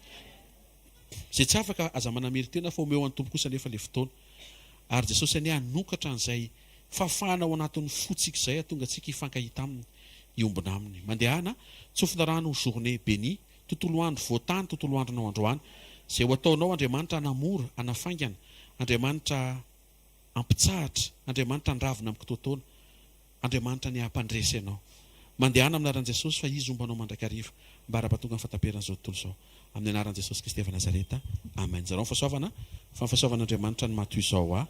Izay tsy afaka, aza manamelo-tena fa omeo an'ny Tompo kosa anefa ilay fotoana. Ary Jesosy anie hanokatra an'izay fahafahana ao anatin'ny fontsika izay hahatonga antsika hifankahita Aminy, hiombona Aminy. Mandehana, tsofina rano ho journée bénie. Tontolo andro voatany tontolo andronao androany. Izay ho ataonao Andriamanitra hanamora, hanafaingana, Andriamanitra hampitsahatra, Andriamanitra handravona amin'ny kitoatoana, Andriamanitra anie hampandresy anao. Mandehana amin'ny anaran'i Jesosy fa Izy homba anao mandrakariva mba hara-pahatonga ny fahataperan'izao tontolo izao. Amin'ny anaran'i Jesosy Kristy avy Nazareta. Amen. Zarao ny fahasoavana fa ny fahasoavan'Andriamanitra no maha toy izao ahy.